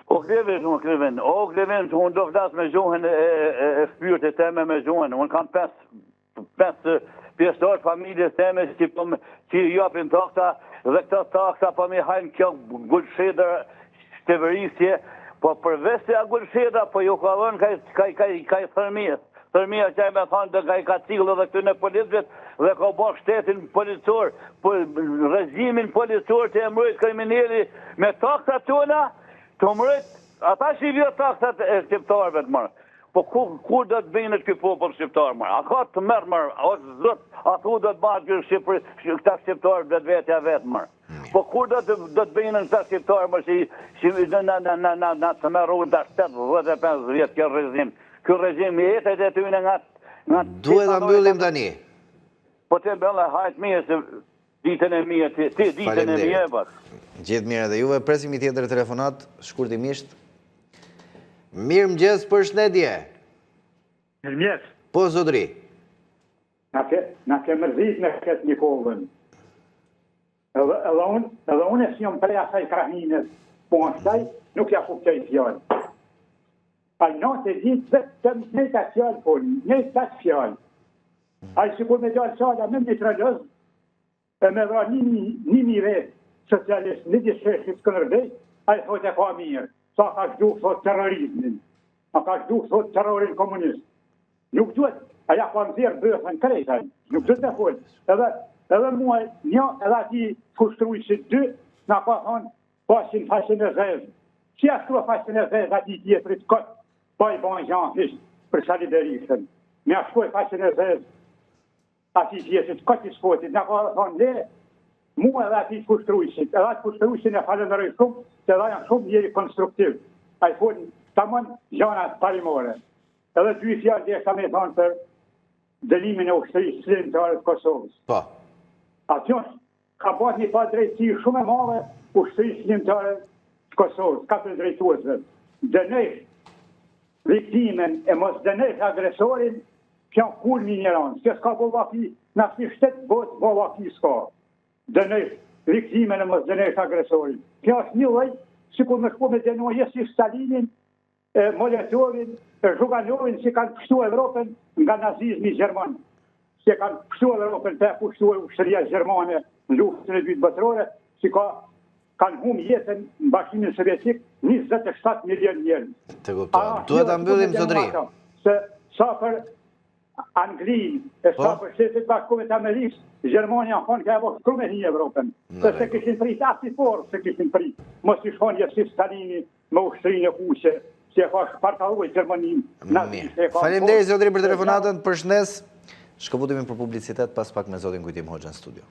O Klevin, o Klevin, o Klevin, unë do flas me gjuhën e, e, e shpirtit teme me gjuhën, unë kam pesë pesë pjesëtarë familjes teme që po që i japin taksa dhe këto taksa po m'i hajnë kjo gulshedër qeverisje, po përveç se a gulshedra, po ju ka dhënë kaj, kaj, kaj, kaj thërmia, thërmia që ai me thonë dhe kaj ka cillë dhe këtyne policëve dhe ka bo shtetin policor, po, regjimin policor që e mbrojt krimineli me taksat tona, të mbrojt ata që i vjedh taksat e shqiptarëve të mërë. Po ku kur do të bindet ky popull shqiptar më? A ka të merr më? O zot, a thu do të bëhet ky Shqipëri, këta shqiptar vetvetja vet më? Po kur do të do të binden këta shqiptar më si si në na na na na na të merr tash 85 vjet kjo regjim. Ky regjim i etët e tyne nga nga Duhet ta mbyllim tani. Po të mbëllë hajt mirë se ditën e mirë ti, ti ditën e mirë pas. Gjithë mirë edhe juve, presim një tjetër telefonatë, shkurtimisht. Mirëmëngjes, përshëndetje. Mirëmëngjes. Po, zotëri. Na ke, na ke mërzit me këtë Nikollën. Edhe, edhe unë, edhe unë e s'jam prej asaj krahinës, po asaj nuk ja kuptoj fjalë. Ai natë e ditë vetëm njëjta fjalë, po njëjta fjalë. Ai sikur me dalë sala me mitraloz, e me vra një 1000 vetë socialist në midis sheshit Skënderbej, ai thotë e ka mirë, sa ka zhduk thot terrorizmin, a ka zhduk thot terrorin komunist. Nuk duhet, a ja ka nxjerr bëthën krejt ai, nuk duhet të fol. Edhe edhe mua një edhe atij Fushtrujqit dy na ka thonë pasin faqen e zezë. Si ja shkrua faqen e zezë atij tjetrit kot, pa i ban gjan hiç për Sali Berishën. Me ja shkrua faqen e zezë atij tjetrit kot i skotit, na ka thonë le, mua edhe atij Fushtrujqit, edhe atë Fushtrujqin e falenderoj shumë, se edhe janë shumë njeri konstruktiv. Ai fol tamam gjana parimore. Edhe dy fjalë deshta me thonë për dënimin e ushtrisë çlirimtare të Kosovës. Po. Aty është ka bërë një padrejtësi shumë e madhe ushtrisë çlirimtare të Kosovës, katër drejtuesve. Dënojsh viktimën e mos dënojsh agresorin, kjo kulmi i injorancës. Kjo s'ka bo vaki, në asnjë shtet botë bo vaki s'ka. Dënojsh viktimën e mos dënojsh agresorin. Kjo është një lloj sikur me shku me dënu Josif Stalinin e Molotovin, e Zhuganovin që kanë pështu Evropën nga nazizmi gjerman, që kanë pështu Evropën të pushtu ushtria gjermane në luftën e dytë botërore, që ka kanë humb jetën në Bashkimin Sovjetik 27 milion njerëz. Të kuptoj. Duhet ta mbyllim zotëri. Se sa për Anglinë, e sa po. për Shtetet e Bashkuara të Amerikës, Gjermania thonë ka e shkru me hi Evropën. Se s'e kishin prit, asnjë forcë s'e kishin prit. Mos i shkon Josif Stalini me ushtrinë e kuqe, si e ka shpartallu Gjermaninë naziste. Faleminderit zotëri për telefonatën, përshëndes. Shkëputemi për publicitet pas pak me zotin Kujtim Hoxha në studio.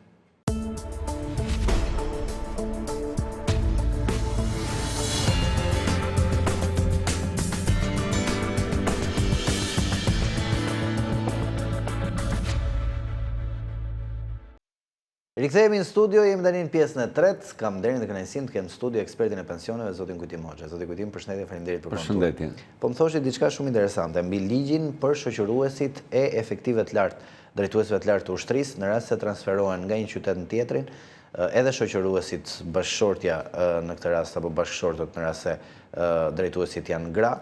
Rikthehemi në studio, jemi tani në pjesën e tretë. Kam nderin dhe kënaqësinë të kem në studio ekspertin e pensioneve, zotin Kujtim Hoxha. Zoti Kujtim, përshëndetje, faleminderit për kohën tuaj. Përshëndetje. Po më thoshit diçka shumë interesante mbi ligjin për shoqëruesit e efektivëve të lartë, drejtuesve të lartë të ushtrisë, në rast se transferohen nga një qytet në tjetrin, edhe shoqëruesit, bashkëshortja në këtë rast apo bashkëshortët në rast se drejtuesit janë gra,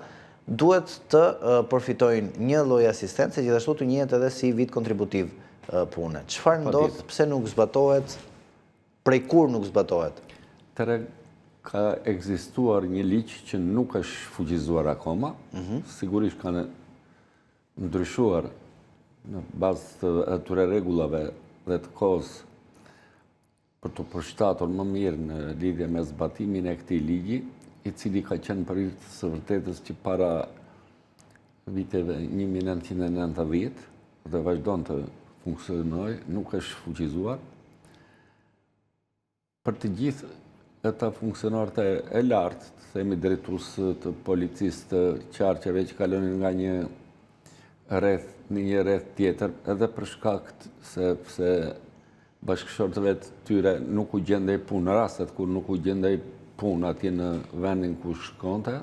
duhet të përfitojnë një lloj asistence, gjithashtu të njihet edhe si vit kontributiv pune. Çfarë ndodh, pse nuk zbatohet, prej kur nuk zbatohet? Atëherë ka ekzistuar një ligj që nuk është shfuqizuar akoma, mhm. sigurisht kanë ndryshuar në bazë të atyre rregullave dhe të kohës për t'u përshtatur më mirë në lidhje me zbatimin e këtij ligji, i cili ka qenë për hir të së vërtetës që para viteve 1990 dhe vazhdon të funksionojë, nuk është shfuqizuar. Për të gjithë ata funksionarët e lartë, të themi drejtues të policisë të qarqeve që kalonin nga një rreth në një rreth tjetër, edhe për shkak se pse bashkëshortëve të tyre nuk u gjendej punë, në rastet kur nuk u gjendej punë atje në vendin ku shkonte,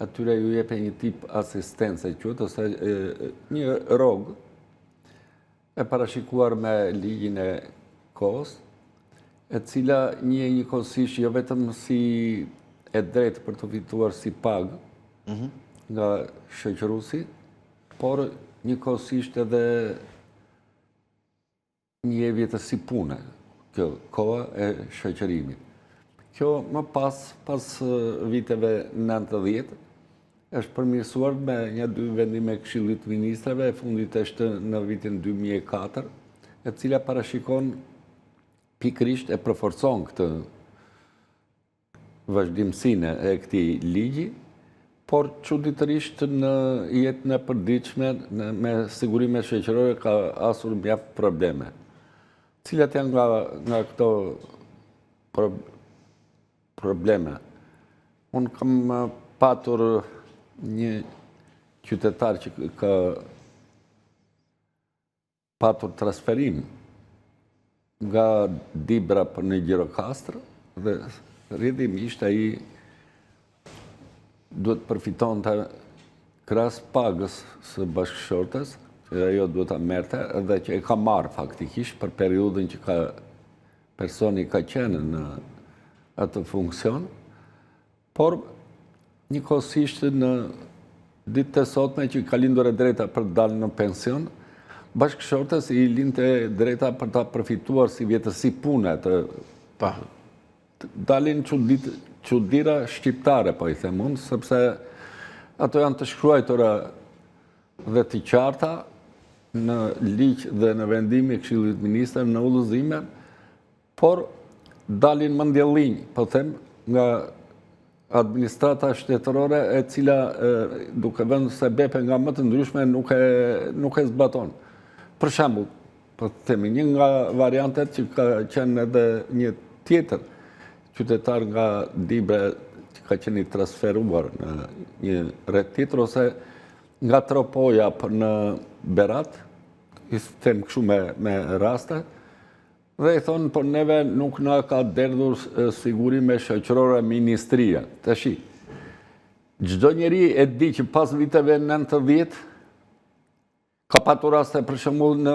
atyre ju jepej një tip asistence, quhet, ose një rrogë, e parashikuar me ligjin e kohës, e cila njihej njëkohësisht jo vetëm si e drejtë për të fituar si pagë mhm. nga shoqëruesi, por njëkohësisht edhe një vjetërsi pune, kjo koha e shoqërimit. Kjo më pas, pas viteve 90, është përmirësuar me një dy vendime Këshillit të Ministrave, e fundit është në vitin 2004, e cila parashikon pikërisht e përforcon këtë vazhdimësinë e këtij ligji, por çuditërisht në jetën e përditshme me sigurime shoqërore ka hasur mjaft probleme. Cilat janë nga, nga këto probleme? Unë kam patur një qytetar që ka patur transferim nga Dibra për në Gjirokastër dhe rrjedhimisht ai duhet përfitonte krahas pagës së bashkëshortes. që ajo duhet ta merrte dhe që e ka marrë faktikisht për periudhën që ka personi ka qenë në atë funksion, por njëkohësisht në ditët e sotme që ka lindur e drejta për të dalë në pension, bashkëshortes i lindte e drejta për ta përfituar si vjetërsi pune të pa dalin çudira shqiptare, po i them unë, sepse ato janë të shkruajtura dhe të qarta në ligj dhe në vendime Këshillit të Ministrave në udhëzime, por dalin mendjellinj, po them, nga administrata shtetërore e cila duke vënë sebepe nga më të ndryshme nuk e, nuk e zbaton. Për shembull, po themi një nga variantet që ka qenë edhe një tjetër qytetar nga Dibra që ka qenë i transferuar në një rreth tjetër ose nga Tropoja për në Berat, i them kështu me, me raste, dhe i thonë, por neve nuk na ka derdhur sigurime shoqërore ministria. Tashi, çdo njeri e di që pas viteve 90, Ka patur raste për shembull në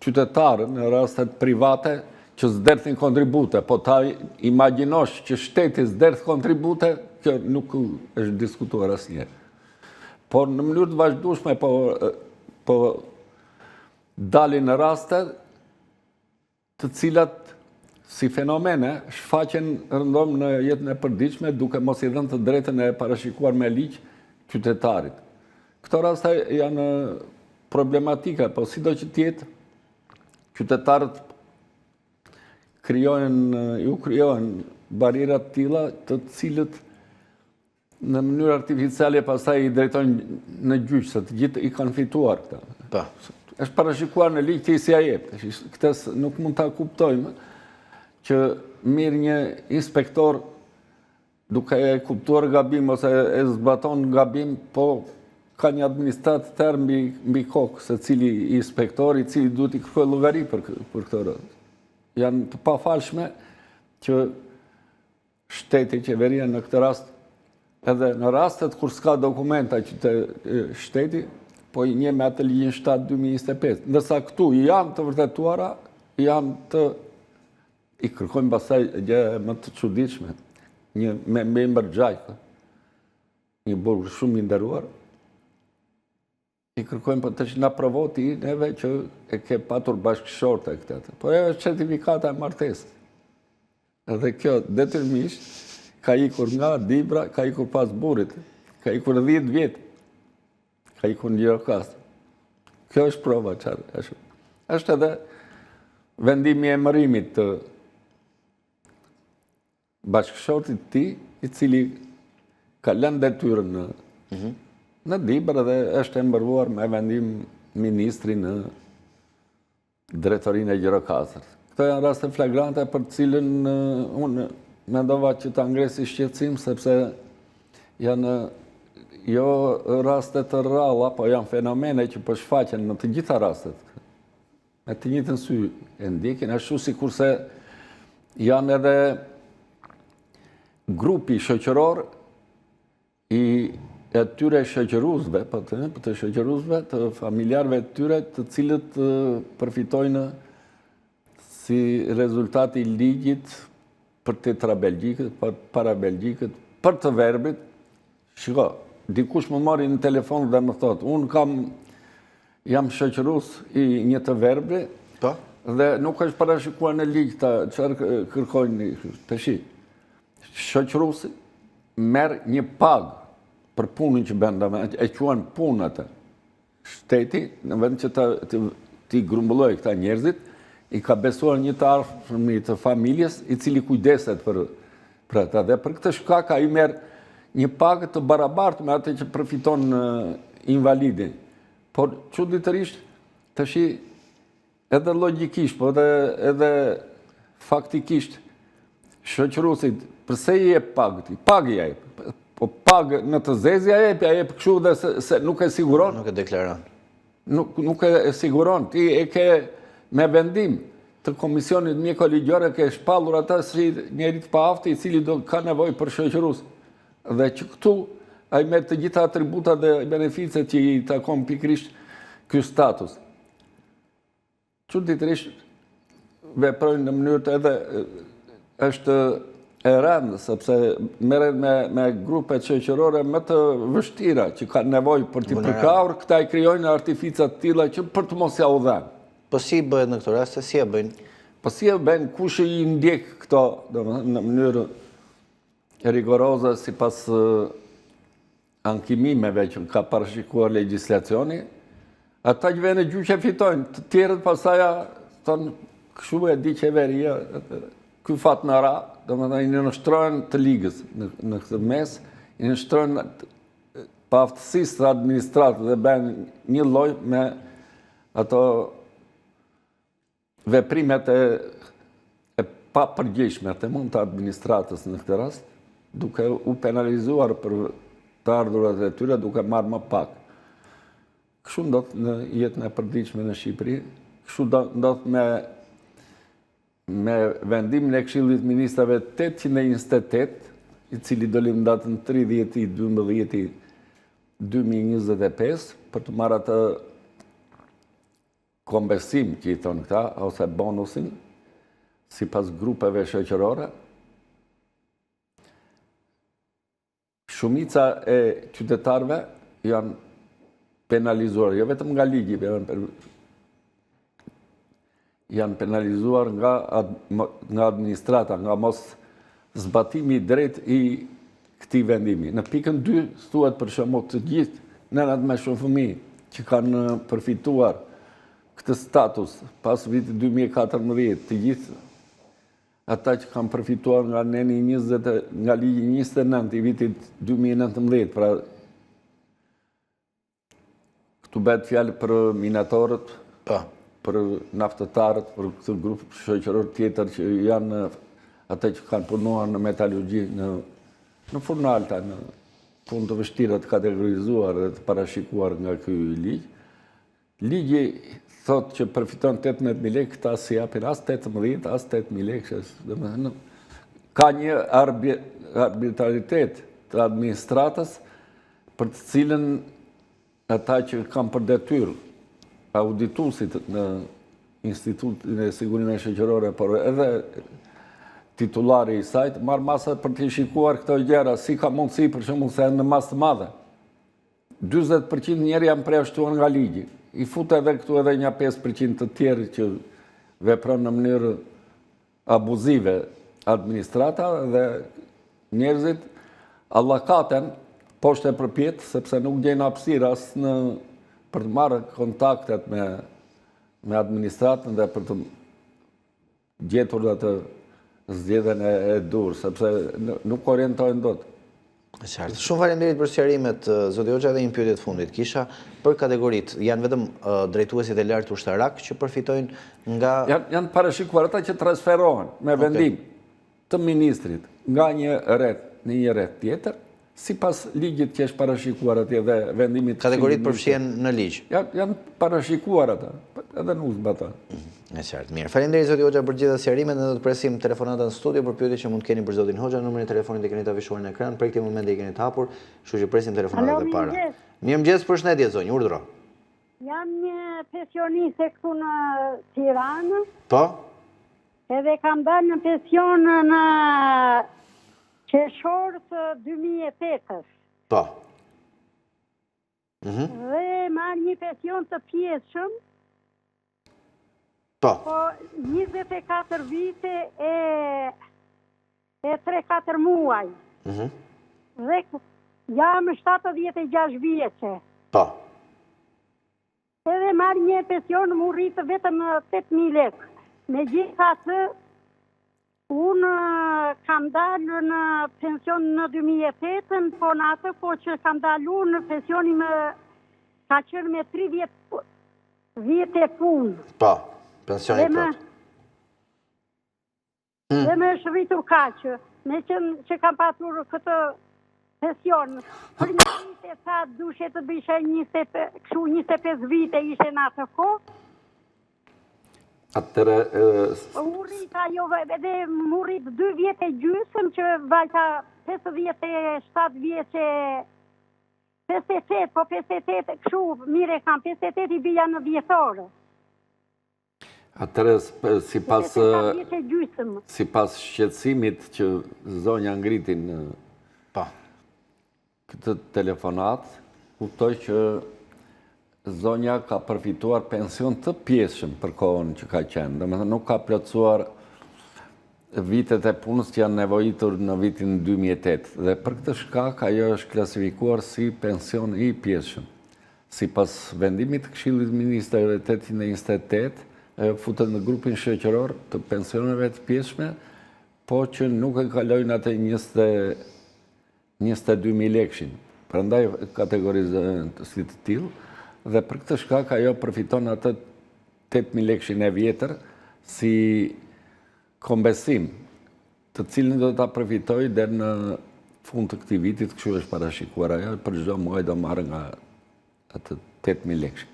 qytetarë, në rastet private, që s'derdhin kontribute, po ta imagjinosh që shteti s'derdh kontribute, kjo nuk është diskutuar asnjëherë. Por në mënyrë të vazhdueshme po, po dalin raste të cilat si fenomene shfaqen rëndom në jetën e përditshme duke mos i dhënë të drejtën e parashikuar me ligj qytetarit. Këto raste janë problematika, po sido që të jetë, qytetarët krijohen, ju krijohen barriera të tilla të cilët në mënyrë artificiale pastaj i drejtojnë në gjyq, se të gjithë i kanë fituar këta. Po. Është parashikuar në ligj ti s'ia jep. Këtë nuk mund ta kuptojmë që mirë një inspektor duke e kuptuar gabim ose e zbaton gabim, po ka një administratë të tërë mbi, mbi kokë, secili inspektor i cili duhet t'i kërkojë llogari për, për këto rëndë. Janë të pafalshme që Shteti, qeveria në këtë rast, edhe në rastet kur s'ka dokumenta që të shteti, po i njeh me atë ligjin 7-2025. Ndërsa këtu janë të vërtetuara, janë të i kërkojnë pastaj gjë më të çuditshme, një me mbiemër Xhajko, një burrë shumë i nderuar, I kërkojnë po tash na provo ti neve që e ke patur bashkëshorte këtë. Po ajo është certifikata e martesës. Edhe kjo detyrimisht ka ikur nga Dibra, ka ikur pas burrit, ka ikur 10 vjet. Ka ikur në Gjirokastër. Kjo është prova çfarë është. Është edhe vendimi i emërimit të bashkëshortit të tij, i cili ka lënë detyrën në mhm. në Dibër dhe është emëruar me vendim ministri në drejtorinë e Gjirokastrës. Këto janë raste flagrante për të cilën unë mendova që ta ngre si shqetësim, sepse janë jo raste të rralla, po janë fenomene që po shfaqen në të gjitha rastet. Me të njëjtën sy e ndjekin, ashtu sikurse janë edhe grupi shoqëror i atyre shoqëruesve, po të, po të shoqëruesve, të familjarëve të tyre, të cilët përfitojnë si rezultat i ligjit për tetraplegjikët, për paraplegjikët, për të verbrit, Shiko, dikush më mori në telefon dhe më thotë, unë kam, jam shoqërues i një të verbri, po? dhe nuk është parashikuar në ligj ta çfarë kërkojnë tashi. Shoqëruesi merr një pagë për punën që bën, e quan punë atë. Shteti, në vend që të, të, t'i grumbullojë këta njerëzit, i ka besuar një të afërmi të familjes, i cili kujdeset për, për ata. Dhe për këtë shkak ai merr një pagë të barabartë me atë që përfiton invalidi. Por çuditërisht, tashi Edhe logjikisht, po edhe edhe faktikisht shoqëruesit përse i jep pagë ti? Pagë ia jep. Po pagë në të zezë ia jep, ia jep kështu dhe se, se nuk e siguron. Nuk e deklaron. Nuk nuk e siguron. Ti e ke me vendim të komisionit mjeko ligjor e ke shpallur ata si njeri të paaftë i cili do ka nevojë për shoqërues. Dhe që këtu ai merr të gjitha atributat dhe beneficet që i takon pikërisht Ky status. Çuditërisht veprojnë në mënyrë të edhe është e rëndë, sepse merren me, me grupet shoqërore më të vështira, që kanë nevojë për t'i përkrahur, këta i krijojnë artifica të tilla që për të mos ua dhënë. Po si bëhet në këto raste, si e bëjnë? Po si e bëjnë, kush i ndjek këto, domethënë, në mënyrë rigoroze, sipas ankimimeve që ka parashikuar legjislacioni, ata që venë në gjyq e fitojnë, të tjerët pastaj thonë, kështu e di qeveria, ky fat na ra, domethënë, i nënshtrohen të ligës në, në këtë mes, i nënshtrohen paaftësisë të administratës dhe bëhen një lloj me ato veprimet e e papërgjegjshme të mund të administratës në këtë rast, duke u penalizuar për të ardhurat e tyre, duke marrë më pak. Kështu ndodh në jetën e përditshme në Shqipëri, kështu ndodh me me vendimin e Këshillit të Ministrave 828, i cili doli në datën 30 i 12 2025 për të marrë atë kompensim që i thonë këta, ose bonusin, sipas grupeve shoqërore, shumica e qytetarëve janë penalizuar, jo vetëm nga ligji, janë penalizuar nga, nga administrata, nga mos zbatimi i drejtë i këtij vendimi. Në pikën 2 thuhet për shembull të gjithë nënat me shumë fëmijë që kanë përfituar këtë status pas vitit 2014, të gjithë ata që kanë përfituar nga neni 20 nga ligji 29 i vitit 2019, pra Këtu bëhet fjalë për minatorët, po. për naftëtarët, për këtë grup shoqëror tjetër që janë ata që kanë punuar në metalurgji, në, në furnalta, në punë të vështira të kategorizuar dhe të parashikuar nga ky ligj. Ligji thotë që përfiton 18.000 lekë, këta s'i japin as 18, as 8.000 lekë, domethënë, ka një arbitraritet të administratës për të cilën ata që kanë për detyrë audituesit në Institutin e Sigurimeve Shoqërore, por edhe titullari i saj, të marrë masa për të shikuar këto gjëra, si ka mundësi për shembull se në masë të madhe. 40% njerëz janë përjashtuar nga ligji. I fut edhe këtu edhe nja 5% të tjerë që vepron në mënyrë abuzive administrata dhe njerëzit allakaten poshtë e përpjetë sepse nuk gjejnë hapësirë as në për të marrë kontaktet me me administratën dhe për të gjetur atë zgjidhjen e, e duhur, sepse nuk orientohen dot. E qartë. Shumë faleminderit për sqarimet, zoti Hoxha, edhe një pyetje të fundit kisha për kategoritë. Janë vetëm drejtuesit e lartë ushtarakë që përfitojnë nga Janë janë parashikuar ata që transferohen me vendim të ministrit nga një rreth në një rreth tjetër, sipas ligjit që është parashikuar atje dhe vendimit të Kategoritë përfshihen në ligj. Janë janë parashikuar ata, edhe nuk zbatohen. E qartë, mirë. Faleminderit zoti Hoxha për gjitha sqarimet, ne do të presim telefonata në studio për pyetje që mund të keni për zotin Hoxha, numrin e telefonit e keni të afishuar në ekran, prej këtij momenti e keni të hapur, kështu që presim telefonatat e para. Mirëmëngjes, përshëndetje zonjë, urdhëro. Jam një pensioniste këtu në Tiranë. Po? Edhe kam dalë në pension në qershor të 2008-ës. Po. Mhm. Dhe marr një pension të pjesshëm. Po. Po 24 vite e e 3-4 muaj. Mhm. Dhe jam 76 vjeçe. Po. Edhe marr një pension m'u rrit vetëm 8.000 lekë. Megjithatë, unë kam dalë në pension në 2008-ën, po në atë kohë që kam dalë unë, pensioni më ka qenë me 30 vite punë. Po, pensioni plot. Hmm. Dhe më është rritur kaq, me qenë që kam patur këtë pension, për një vit e sa dushe të bishe 25, 25 vite ishe në atë kohë. Atëherë... U rrit ajo, edhe m'u rrit 2 vjet e gjysëm që vajta 57 vjeçe. 58, po 58, kështu mirë e kam, 58 i bija në dhjetor. Atëherë, sipas, sipas shqetësimit që zonja ngriti në po. këtë telefonatë, kuptoj që zonja ka përfituar pension të pjesshëm për kohën që ka qenë. Domethënë, nuk ka plotësuar vitet e punës që janë nevojitur në vitin 2008. Dhe për këtë shkak, ajo është klasifikuar si pension i pjesshëm. Sipas vendimit të Këshillit të Ministrave 828, ajo futet në grupin shoqëror të pensioneve të pjesshme, po që nuk e kalojnë atë 22.000 lekshin. Prandaj kategorizohen si të tillë dhe për këtë shkak ajo përfiton atë 8.000 lekshin e vjetër si kompensim, të cilin do ta përfitojë deri në fund të këtij vitit, kështu është parashikuar ajo, për çdo muaj do marrë nga atë 8000 lekë.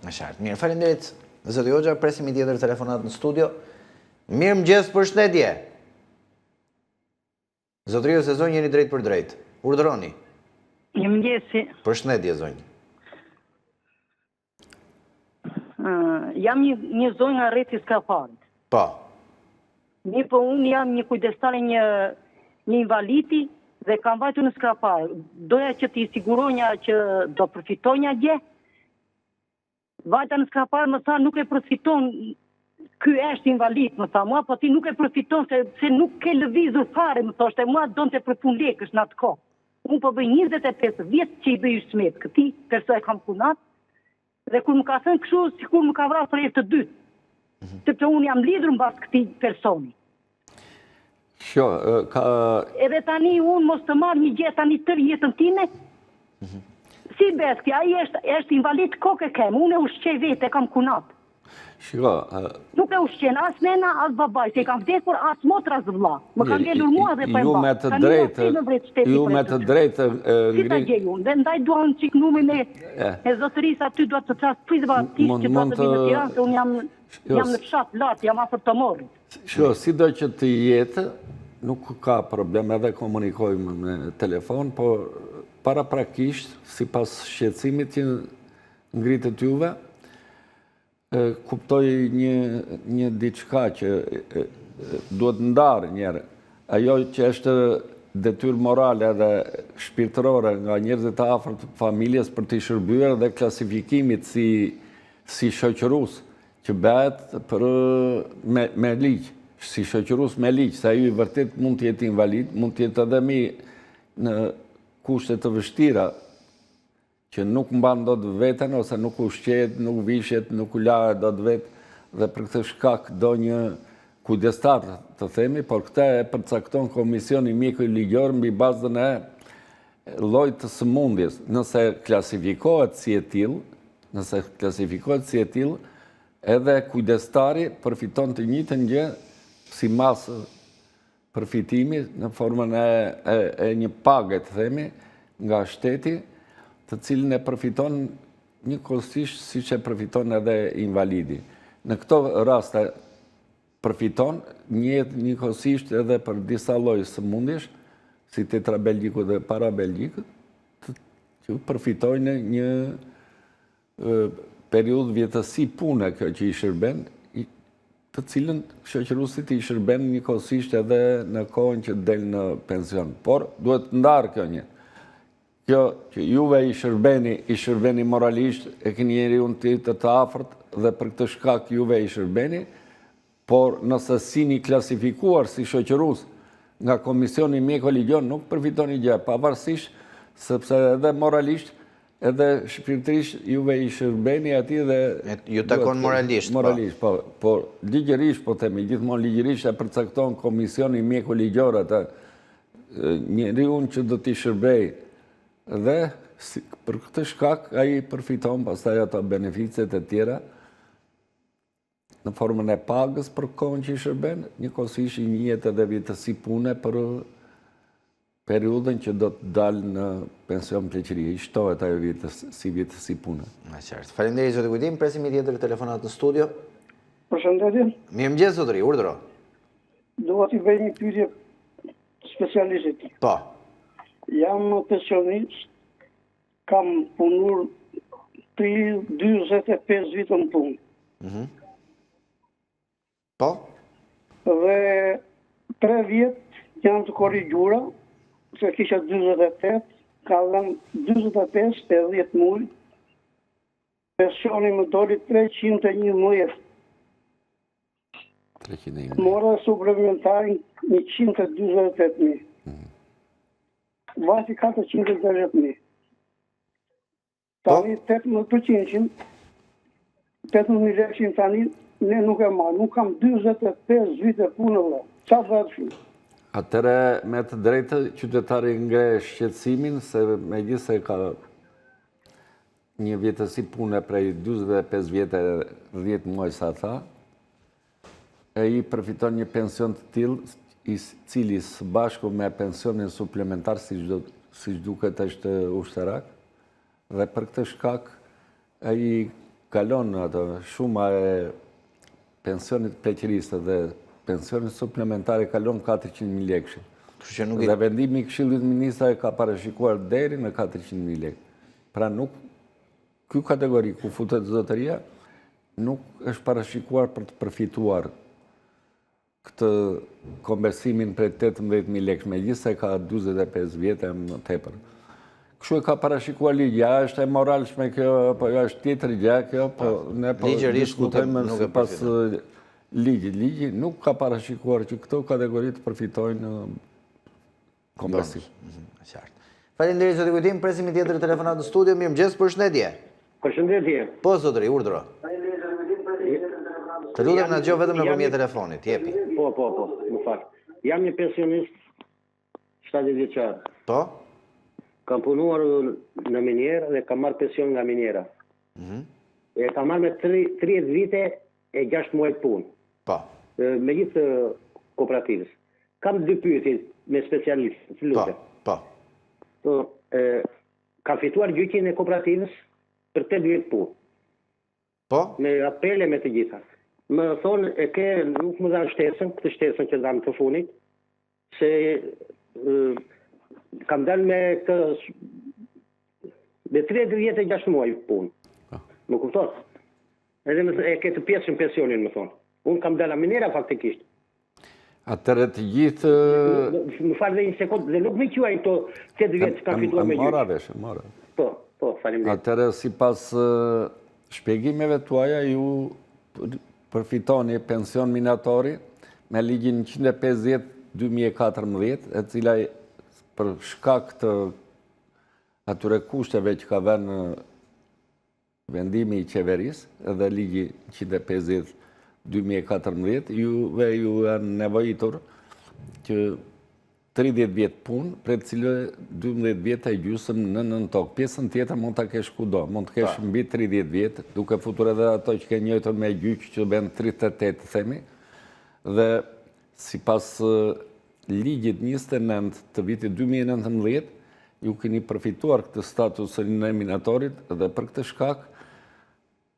Është qartë. Mirë, faleminderit zoti Hoxha, presim një tjetër telefonatë në studio. Mirëmëngjes, përshëndetje. Zotëri ose zonjë jeni drejtpërdrejt. Urdhëroni. Mirëmëngjesi. Përshëndetje zonjë. Jam një, një zonjë nga rrethi i Skraparit. Po. Mirëpo unë jam një kujdestare një, një invalidi dhe kam vajtur në Skrapar. Doja që t'i siguronja që do përfitonja gjë. Vajta në Skrapar më tha nuk e përfiton ky është invalid, më tha mua, po ti nuk e përfiton se, se nuk ke lëvizur fare, më thoshte mua donte për punë lekësh në atë kohë. Unë po bëj 25 vjet që i bëj hyzmet këtij, perso e kam kunat, dhe kur më ka thënë kështu, sikur më ka vrarë për herë të dytë. Mm -hmm. Sepse unë jam lidhur mbas këtij personi. Shjo, ka... Edhe tani unë mos të marr një gjë tani tërë jetën time, mm -hmm. Si bëhet kjo, ai është, është invalid kokë e këmbë, unë e ushqej vetë, e kam kunat. Shiko, Nuk e ushqen as nena, as babai, se i kanë vdekur as motra as vëlla. Më kanë ngelur mua dhe po e mba. Ju me të drejtë, ju me të drejtë Si ta gjej unë? Dhe ndaj dua një çik numrin e e zotërisë aty dua të flas privatisht që dua të vi në Tiranë, se unë jam jo, jam në fshat lart, jam afër Tomorrit. Shiko, sido që të jetë, nuk ka problem edhe komunikojmë me telefon, por paraprakisht, sipas shqetësimit që ngritët juve, kuptoj një, një diçka që duhet ndarë njëherë. Ajo që është detyrë morale dhe shpirtërore nga njerëzit e afërt të familjes për t'i shërbyer dhe klasifikimit si, si shoqërues që bëhet për me, me ligj, si shoqërues me ligj, se ai vërtet mund të jetë invalid, mund të jetë edhe mi në kushte të vështira që nuk mban dot veten ose nuk ushqehet, nuk vishet, nuk lahet dot vetë dhe për këtë shkak do një kujdestar të themi, por këtë e përcakton Komisioni Mjeko-Ligjor mbi bazën e llojit të sëmundjes. Nëse klasifikohet si e tillë, nëse klasifikohet si e tillë, edhe kujdestari përfiton të njëjtën gjë si masë përfitimi në formën e, e, e një page, të themi, nga shteti, të cilin e përfiton njëkohësisht siç e përfiton edhe invalidi. Në këto raste përfiton një njëkohësisht edhe për disa lloj sëmundjesh, si tetraplegjiku dhe paraplegjikët, që përfitojnë një periudhë vjetërsi pune kjo që i shërben, të cilën shoqëruesit i shërben njëkohësisht edhe në kohën që del në pension. Por duhet ndarë kjo një. Kjo që juve i shërbeni, i shërbeni moralisht, e keni njeriun tjetër të afërt dhe për këtë shkak juve i shërbeni, Por nëse s'jeni klasifikuar si shoqërues nga Komisioni Mjeko-Ligjor nuk përfitoni gjë, pavarësisht sepse edhe moralisht edhe shpirtërisht juve i shërbeni atij dhe ju takon moralisht, po. Moralisht, po, por ligjërisht po themi, gjithmonë ligjërisht e përcakton Komisioni Mjeko-Ligjor atë njeriun që do t'i shërbejë dhe për këtë shkak ai përfiton pastaj ato beneficet e tjera në formën e pagës për kohën që i shërben, njëkohësisht i njihet edhe vjetërsi pune për periudhën që do të dalë në pension pleqërie, i shtohet ajo vjetërsi, si vjetërsi pune. E qartë. Faleminderit zoti Kujtim, presim një tjetër telefonatë në studio. Përshëndetje. Mirëmëngjes zotëri, urdhëro. Dua t'i bëj një pyetje specialistit. Po. Jam pensionist. Kam punur 45 vite në punë. Mhm. Po? Dhe 3 vjet janë të korrigjura, se kisha 48, ka dhënë 45 e 10 muaj. Pensioni më doli 311. 311. Mora suplementarin 148.000. Mhm. Vajti 460.000. Tani 18%, 18.000 lekëshin tani, ne nuk e marr, nuk kam 45 vite punë dhe, ça bëhet shumë? Atëherë, me të drejtë, qytetari ngre shqetësimin, se megjithëse ka një vjetërsi pune prej 45 vjetë e 10 muaj sa tha, ai përfiton një pension të tillë, i cili së bashku me pensionin suplementar, siç duket është ushtarak, dhe për këtë shkak ai kalon atë shuma e pensionit pleqërisë dhe pensionit suplementar e kalon 400.000 lekëshin. Dhe vendimi i Këshillit të Ministrave ka parashikuar deri në 400.000 lekë. Pra nuk Kjo kategori ku futet zotëria nuk është parashikuar për të përfituar këtë kompensimin prej 18.000 lekësh, megjithëse ka 45 vjet e më tepër. Kështu e ka parashikuar ligji, a është e moralshme kjo, apo jo është tjetër gjë kjo, po ne po diskutojmë sipas ligjit. Ligji nuk ka parashikuar që këto kategori të përfitojnë Kompensim. Mhm, e qartë. Faleminderit zoti Kujtim, presim një tjetër telefonatë në studio. Mirëmëngjes, përshëndetje. Përshëndetje. Po zotëri, urdhëro. Të lutem na dëgjo vetëm nëpërmjet telefonit, jepi. Po, po, po, më fal. Jam një pensionist 70 vjeçar. Po? Kam punuar në minierë dhe kam marrë pension nga miniera. Mhm. E kam marrë me 30 vite e 6 muaj punë. Po. Me gjithë kooperativës. Kam dy pyetje me specialist, të lutem. Po, po. Po, e, kam fituar gjyqin e kooperativës për 8 vjet punë. Po? Me apele me të gjitha. Më thonë e ke nuk më dhanë shtesën, këtë shtesën që dhanë të fundit, se e, kam dalë me këtë me 30 vjet e 6 muaj punë. Po. Më kupton? Edhe më, e ke të pjesshëm pensionin, më thonë. Unë kam dalë minera faktikisht. Atëherë të gjithë... Më fal dhe një sekundë, dhe nuk m'i quajnë këto 8 vjet që kam fituar me gjyq. Mora vesh, mora. Po, po, faleminderit. Atëherë sipas shpjegimeve tuaja, ju përfitoni pension minatori me ligjin 150-2014, e cila për shkak të atyre kushteve që ka vënë Vendimi i qeverisë dhe ligji 150 2014, juve ju janë nevojitur që 30 vjet punë, prej të cilëve 12 vjet e gjysëm në nëntokë. Pjesën tjetër mund ta kesh kudo, mund të kesh mbi 30 vjet, duke futur edhe ato që ke njëjtur me gjyq që bën 38, themi, dhe sipas ligjit 29 të vitit 2019, ju keni përfituar këtë statusin e minatorit dhe për këtë shkak,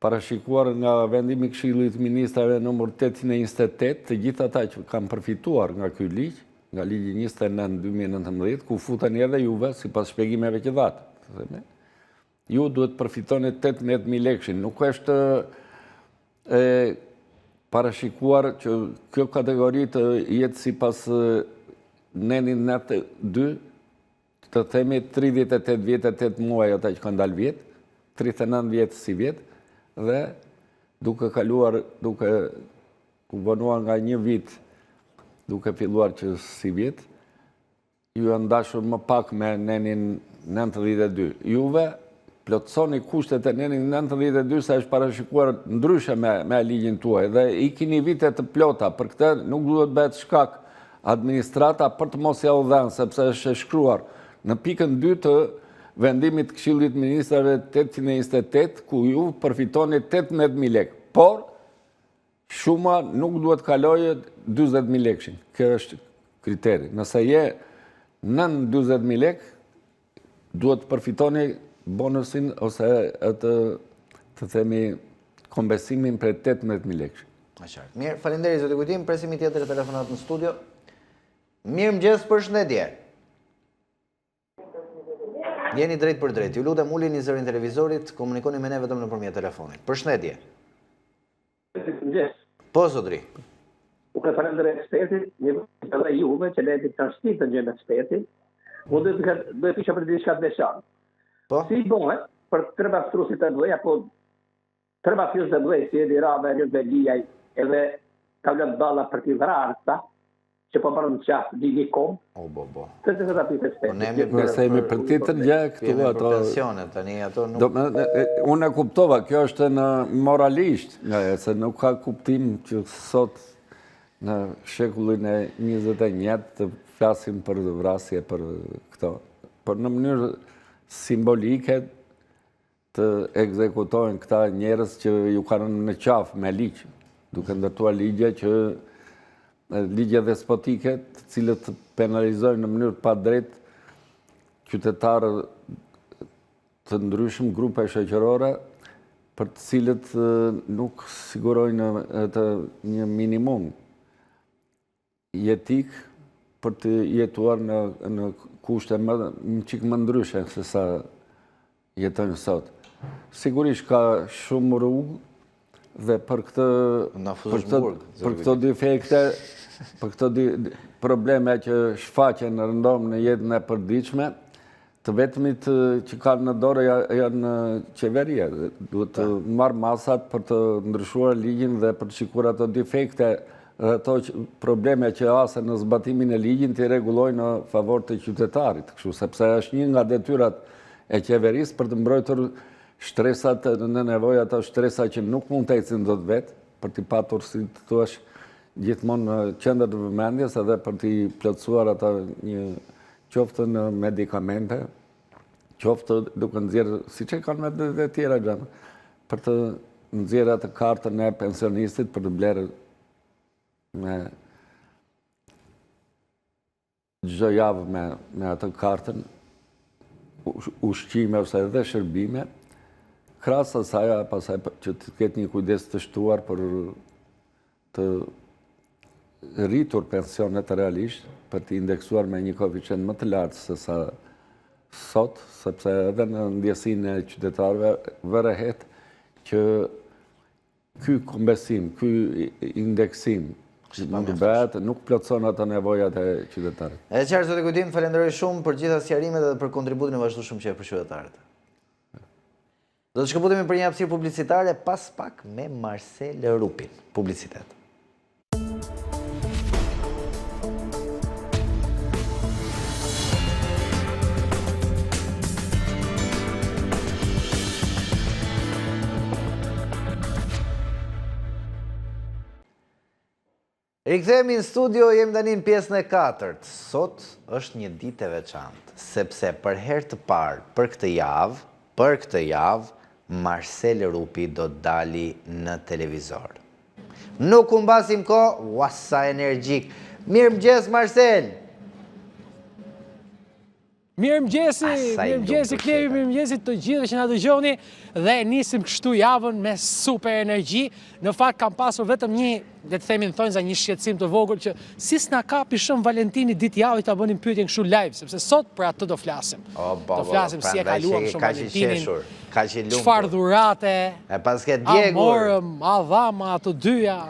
parashikuar nga vendimi i Këshillit të Ministrave numër 828, të gjithë ata që kanë përfituar nga ky ligj, nga ligji 29 2019, ku futeni edhe juve, sipas shpjegimeve që dhatë, të themi, ju duhet përfitoni 18.000 lekëshin. Nuk është e parashikuar që kjo kategori të jetë sipas nenit 92, të themi 38 vjet e 8 muaj ata që kanë dalë vjet, 39 vjet sivjet, dhe duke kaluar, duke u vonuar nga një vit, duke filluar që sivjet, Ju janë dashur më pak me nenin 92. Juve plotësoni kushtet e nenit 92 se është parashikuar ndryshe me, me ligjin tuaj dhe i kini vite të plota. Për këtë nuk duhet bëhet shkak administrata për të mos jua dhënë, sepse është e shkruar në pikën 2 të vendimit të Këshillit të Ministrave 828, ku ju përfitoni 18.000 lekë. Por, Shuma nuk duhet të kalojë 40.000 lekëshin. Kjo është kriteri. Nëse je nën 40.000 lekë, duhet të përfitoni bonusin ose atë të themi kompensimin prej 18.000 lekësh. E qartë. Mirë, faleminderit zoti Kujtim, presim një tjetër telefonatë në studio. Mirëmëngjes, përshëndetje. Jeni drejtpërdrejt. Ju lutem ulini zërin televizorit, komunikoni me ne vetëm nëpërmjet telefonit. Përshëndetje. Mirëmëngjes. Po zotëri. Unë e falenderoj ekspertin, një edhe juve që ne të tash të gjejmë ekspertin. Unë do të do të isha për diçka të veçantë. Po. Si bëhet për tre pastruesit e mëdhenj apo tre pastruesit e mëdhenj si Edi Rama, Erion Veliaj, edhe Taulant Balla për t'i vrarë këta, që po marrën qafë di një komb. O, bo, bo. Të të të të Po ne jemi për se jemi për tjetër gjë këtu ato. Për pensionet tani ato nuk. Do unë e kuptova, kjo është në moralisht, nga e, se nuk ka kuptim që sot në shekullin e 21 të flasim për vrasje për këto. Por në mënyrë simbolike të ekzekutohen këta njerëz që ju kanë rënë në qafë me ligj, duke ndërtuar ligje që ligje despotike, të cilët penalizojnë në mënyrë të padrejtë qytetarë të ndryshëm, grupe shoqërore, për të cilët nuk sigurojnë të një minimum jetik për të jetuar në, në kushte më, një çikë më ndryshe se sa jetojnë sot. Sigurisht ka shumë rrugë dhe për këtë për këtë për këto defekte, për këto dy, probleme që shfaqen rëndom në jetën e përditshme, Të vetmit që kanë në dorë janë qeveria. Duhet të marrë masat për të ndryshuar ligjin dhe për të shikuar ato defekte dhe ato probleme që hasen në zbatimin e ligjin t'i rregullojnë në favor të qytetarit. Kështu, sepse është një nga detyrat e qeverisë për të mbrojtur shtresat në nevojë, ato shtresa që nuk mund të ecin dot vetë, për t'i patur, si të thuash, gjithmonë në qendër të vëmendjes edhe për t'i plotësuar ata një qoftë në medikamente, qoftë duke nxjerrë, siç e kanë me dhe tjera gjëra, për të nxjerrë atë kartën e pensionistit për të blerë me çdo javë me, me atë kartën, ushqime ose edhe shërbime, krahas asaj pastaj që të ketë një kujdes të shtuar për të rritur pensionet realisht për t'i indeksuar me një koeficient më të lartë se sa sot, sepse edhe në ndjesinë e qytetarëve vërehet që ky kompensim, ky indeksim që mund të bëhet, nuk plotëson ato nevojat e qytetarit. E qartë, zoti Kujtim, falenderoj shumë për gjitha sqarimet dhe për kontributin e vazhdueshëm që jep për qytetarët. Do të shkëputemi për një hapësirë publicitare pas pak me Marsel Rupin. Publicitet. Rikthehemi në studio, jemi tani në pjesën e katërt. Sot është një ditë e veçantë, sepse për herë të parë për këtë javë, për këtë javë, Marsel Rupi do të dali në televizor. Nuk humbasim kohë, ua sa energjik. Mirëmëngjes Marsel! Mirëmëngjesi, mirëmëngjesi Klevi, mirëmëngjesi të gjithëve që na dëgjoni dhe nisim kështu javën me super energji. Në fakt kam pasur vetëm një, le të themi në thonjza, një shqetësim të vogël që si s'na kapi Shën Valentini ditë jave ta bënim pyetjen kështu live, sepse sot për atë do flasim. O, bo, do flasim si e kaluam Shën Valentinin. Kaq i lumtur. Çfarë dhurate? E paske djegur. A morëm, a dhamë, a të dyja.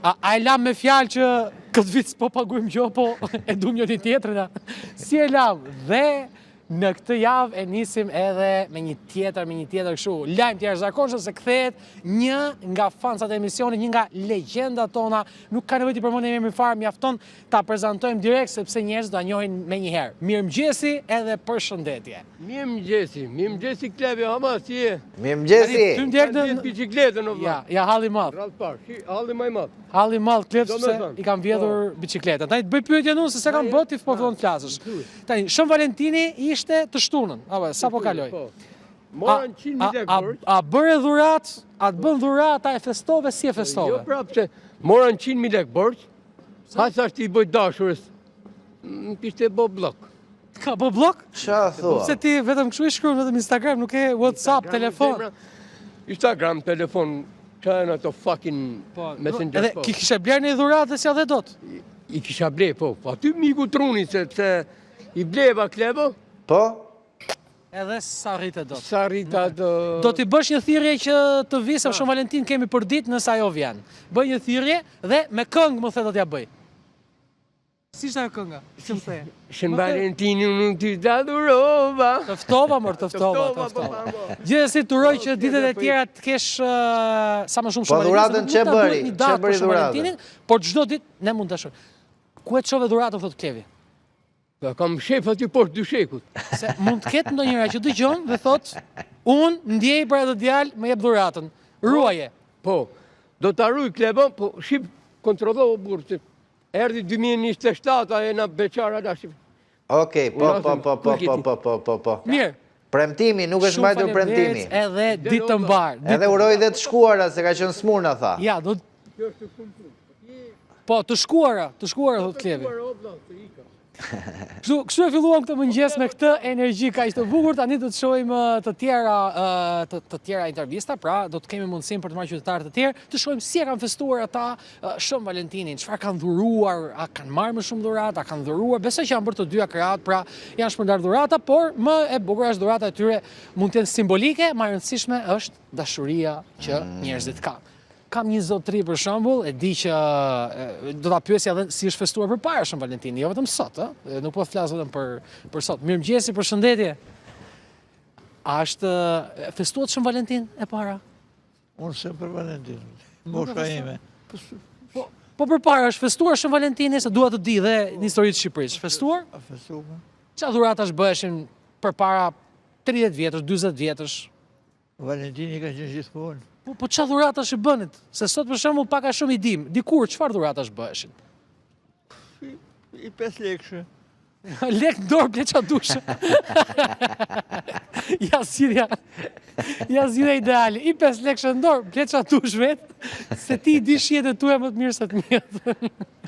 A, a e lamë me fjalë që këtë vit s'po paguajmë gjë, po e duam njëri tjetrin, a? Si e lamë? Dhe në këtë javë e nisim edhe me një tjetër, me një tjetër kështu. Lajm të jashtëzakonshëm se kthehet një nga fansat e emisionit, një nga legjendat tona. Nuk ka nevojë t'i përmendim emrin fare, mjafton ta prezantojmë direkt sepse njerëzit do ta njohin menjëherë. Mirëmëngjesi edhe përshëndetje. Mirëmëngjesi, mirëmëngjesi Klevi, ama si je? Mirëmëngjesi! Ty më djegë në... Biçikletën, o vlla. Ja, ja halli i madh. Radhë parë, shi, halli më i madh. Halli i madh Klev, sepse i kam vjedhur po. biçikletën. Tani të bëj pyetjen unë, se s'e kam bërë, ti po fillon të flasësh. Tani, Shën Valentini ishte të shtunën, apo, sapo kaloi. Po. Mora 100.000 lekë borxh. A bëre dhuratë, a të bënë dhuratë, a e festove, si e festove? Jo, prapë se mora 100.000 lekë borxh, ha sa t'i bëj dashurës, më kishte bo bllok. Ka bo bllok? Ça thua? Se ti vetëm kështu i shkruan, vetëm Instagram, nuk e WhatsApp, telefon. Instagram, telefon, ça janë ato fucking po, messenger. Edhe po. ki kishe blerë një dhuratë dhe s'ia dhe dot? I, kisha blerë, po. Po aty m'iku truni, se, se i bleva Klevo. Po? Edhe s'arrite dot. S'arrita të... Do t'i bësh një thirrje që të vijë, se Shën Valentin kemi për ditë nëse ajo vjen. Bëj një thirrje dhe me këngë më the do t'ja bëj. Si ishte ajo kënga? Që më the? Shën Valentinin unë ty të adhurova. Të ftova, mor, të ftova, të ftova. Po, po. Gjithsesi të uroj që ditët e tjera të kesh sa më shumë po, Shën Valentinin. Po dhuratën ç'e bëri? Ç'e bëri dhuratën? Por çdo ditë ne mund të shohim. Ku e çove dhuratën thotë Klevi? Po kam shef aty poshtë dyshekut. Se mund të ketë ndonjëra që dëgjon dhe thotë, unë ndjej për atë djalë, më jep dhuratën. Ruaje. Po, do ta ruaj Klevon, po shif kontrollo o burrë. Erdhi 2027, a e na beqara la shif. Okej, po, po, po, po, po, po, po, po, po. Mirë. Premtimi, nuk është mbajtur premtimi. Edhe ditë të mbarë. Edhe uroi dhe të shkuara, se ka qenë sëmurë, na tha. Ja, do Kjo është shumë punë. Po, të shkuara, të shkuara, thotë Klevi. Kështu, kështu e filluam këtë mëngjes me këtë energji kaq të bukur, tani do të shohim të tjera të, të tjera intervista, pra do të kemi mundësinë për të marrë qytetarë të tjerë, të shohim si e kanë festuar ata Shën Valentinin, çfarë kanë dhuruar, a kanë marrë më shumë dhurata, a kanë dhuruar, besoj që janë bërë të dyja krahët, pra janë shpërndarë dhurata, por më e bukur është dhurata e tyre mund të jenë simbolike, më e rëndësishme është dashuria që mm. njerëzit kanë. Kam një zotri për shembull, e di që do ta pyesja edhe si është festuar përpara Shën Valentini, jo vetëm sot, ë, nuk po flas vetëm për për sot. Mirëmëngjesi, përshëndetje. A është festuat Shën Valentin e para? Unë s'e për Valentin, mosha ime. Po, po, po përpara është festuar Shën Valentini, se dua të di dhe në histori të Shqipërisë. Është festuar? A festuar? Po. Ça dhuratash bëheshin përpara 30 vjetësh, 40 vjetësh? Valentini ka qenë gjithmonë. Po, po ça dhuratash i bënit? Se sot për shembull pak a shumë i dim. Dikur çfarë dhuratash bëheshin? I 5 lekëshe. Lek në dorë, ble ça dush. Ja zgjidhja. Ja zgjidhja ideale. I 5 lekëshe në dorë, ble ça dush vetë, se ti i di shijet e tua më të mirë se të miat.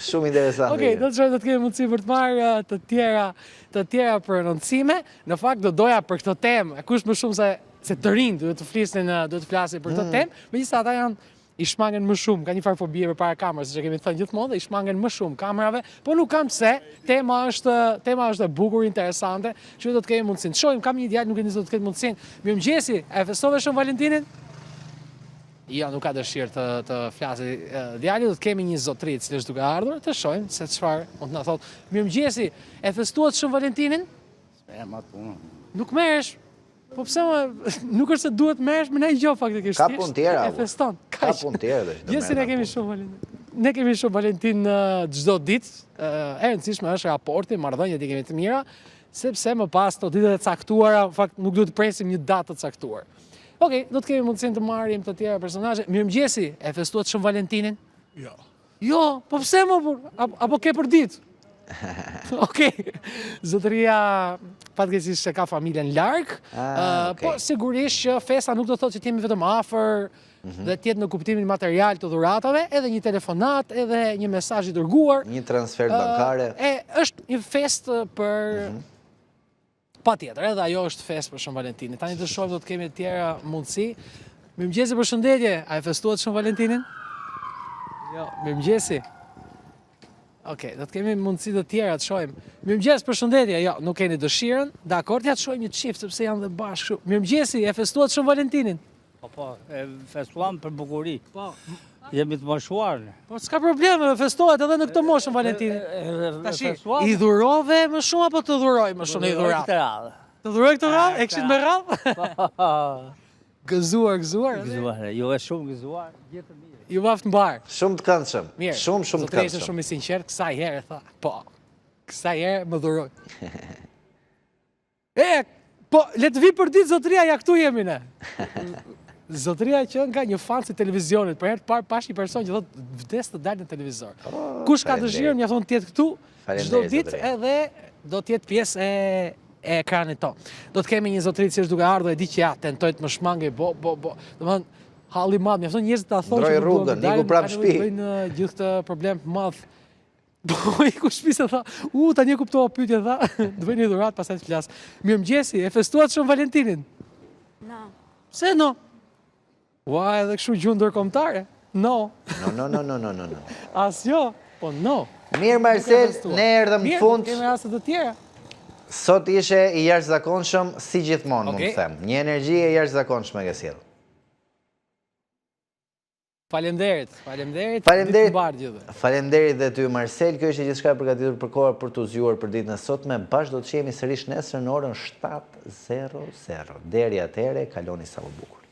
Shumë interesant. Okej, do të shohim do të kemi mundësi për të marrë uh, të tjera, të tjera prononcime. Në fakt do doja për këtë temë, e kush më shumë se se të rinjtë duhet të flisnin, uh, duhet të flasin për këtë mm. temë, megjithëse ata janë i shmangen më shumë, ka një farë fobie përpara kamerës, siç e kemi thënë gjithmonë, dhe i shmangen më shumë kamerave, po nuk kam pse, tema është, tema është e bukur, interesante, që do të kemi mundësinë. Shohim, kam një djalë, nuk e di se do të ketë mundësinë. Mirëmëngjesi, e festove Shën Valentinin? Jo, nuk ka dëshirë të, të flasi djali, do të kemi një zotri i cili është duke ardhur, të shohim se çfarë mund të na thotë. Mirëmëngjesi, e festuat Shën Valentinin? E, ma punë. Nuk merresh, po pse më, nuk është se duhet merresh me ndonjë gjë faktikisht. Ka punë tjera. E feston. Ka punë tjera dhe që Gjithsesi ne kemi Shën Valentin. Ne kemi Shën Valentin çdo ditë, e rëndësishme është raporti, marrëdhëniet i kemi të mira, sepse më pas të ditët e caktuara, në fakt nuk duhet të presim një datë të caktuar. Okej, do të kemi mundësinë të marrim të tjera personazhe. Mirëmëngjesi, e festuat Shën Valentinin? Jo. Jo, po pse më burrë? Apo, apo ke për ditë? Okej. Zotëria fatkeqësisht se ka familjen larg. Ah, okay. Po sigurisht që festa nuk do thotë që të jemi vetëm afër mm -hmm. dhe të jetë në kuptimin material të dhuratave, edhe një telefonatë, edhe një mesazh i dërguar. Një transfer bankare. E është një festë për mm -hmm. Patjetër, edhe ajo është festë për Shën Valentinin. Tani të shohim do të kemi të tjera mundësi. Mirëmëngjesi, përshëndetje. A e festuat Shën Valentinin? Jo, mirëmëngjesi. Okej, do të kemi mundësi të tjera të shohim. Mirëmëngjes, përshëndetje. Jo, nuk keni dëshirën. Dakord, ja të shohim një çift sepse janë dhe bashkë kështu. Mirëmëngjesi, e festuat Shën Valentinin? Po, po, e festuam për bukuri. Po. Jemi të moshuar. Po, s'ka problem, festohet edhe në këtë moshë Shën Valentini. Tashi, i dhurove më shumë apo të dhuroi më shumë një dhuratë? Këtë radhë. Të dhuroi këtë radhë? E kishit me radhë? Po. Gëzuar, gëzuar. Gëzuar, jo e shumë gëzuar, gjithë të mirë. Ju baftë mbarë. Shumë të këndshëm. Mirë. Shumë, shumë të këndshëm. Zotëria ishte shumë i sinqertë, kësaj here, tha. Po, kësaj here më dhuroi. E, po, le të vijë për ditë zotëria, ja këtu jemi ne. Zotëria që nga një fans i televizionit, për herë të parë pashë një person që thotë vdes të dalë në televizor. Oh, Kush ka dëshirë, mjafton të jetë këtu, çdo ditë edhe do të jetë pjesë e e ekranit tonë. Do të kemi një zotëri që është duke ardhur, e di që ja, tentoi të më shmangej, bo, bo, bo. Domethënë, halli i madh, mjafton njerëzit ta thonë që nuk duan të dalin, kanë nevojë të bëjnë gjithë këtë problem të madh Po, iku shpi se tha, u, tani e kuptova pyetjen, tha, të bëj një dhuratë, pastaj të flas. Mirëmëngjesi, e festuat Shën Valentinin? No. Pse no? Ua, edhe kështu gjuhë ndërkombëtare? No. No, no, no, no, no, no, no. As jo, po no. Mirë, Marcel, ne erdhëm në fund. Mirë, kemi raste të tjera. Sot ishe i jashtëzakonshëm si gjithmonë, mund të them. Një energji e jashtëzakonshme ke sjellë. Faleminderit, faleminderit. Faleminderit. Ditë të mbarë gjithëve. Faleminderit dhe ty Marsel. Kjo ishte gjithçka e përgatitur për koha për t'u zgjuar për ditën e sotme. Bashkë do të shihemi sërish nesër në orën 7:00. Deri atëherë, kaloni sa më bukur.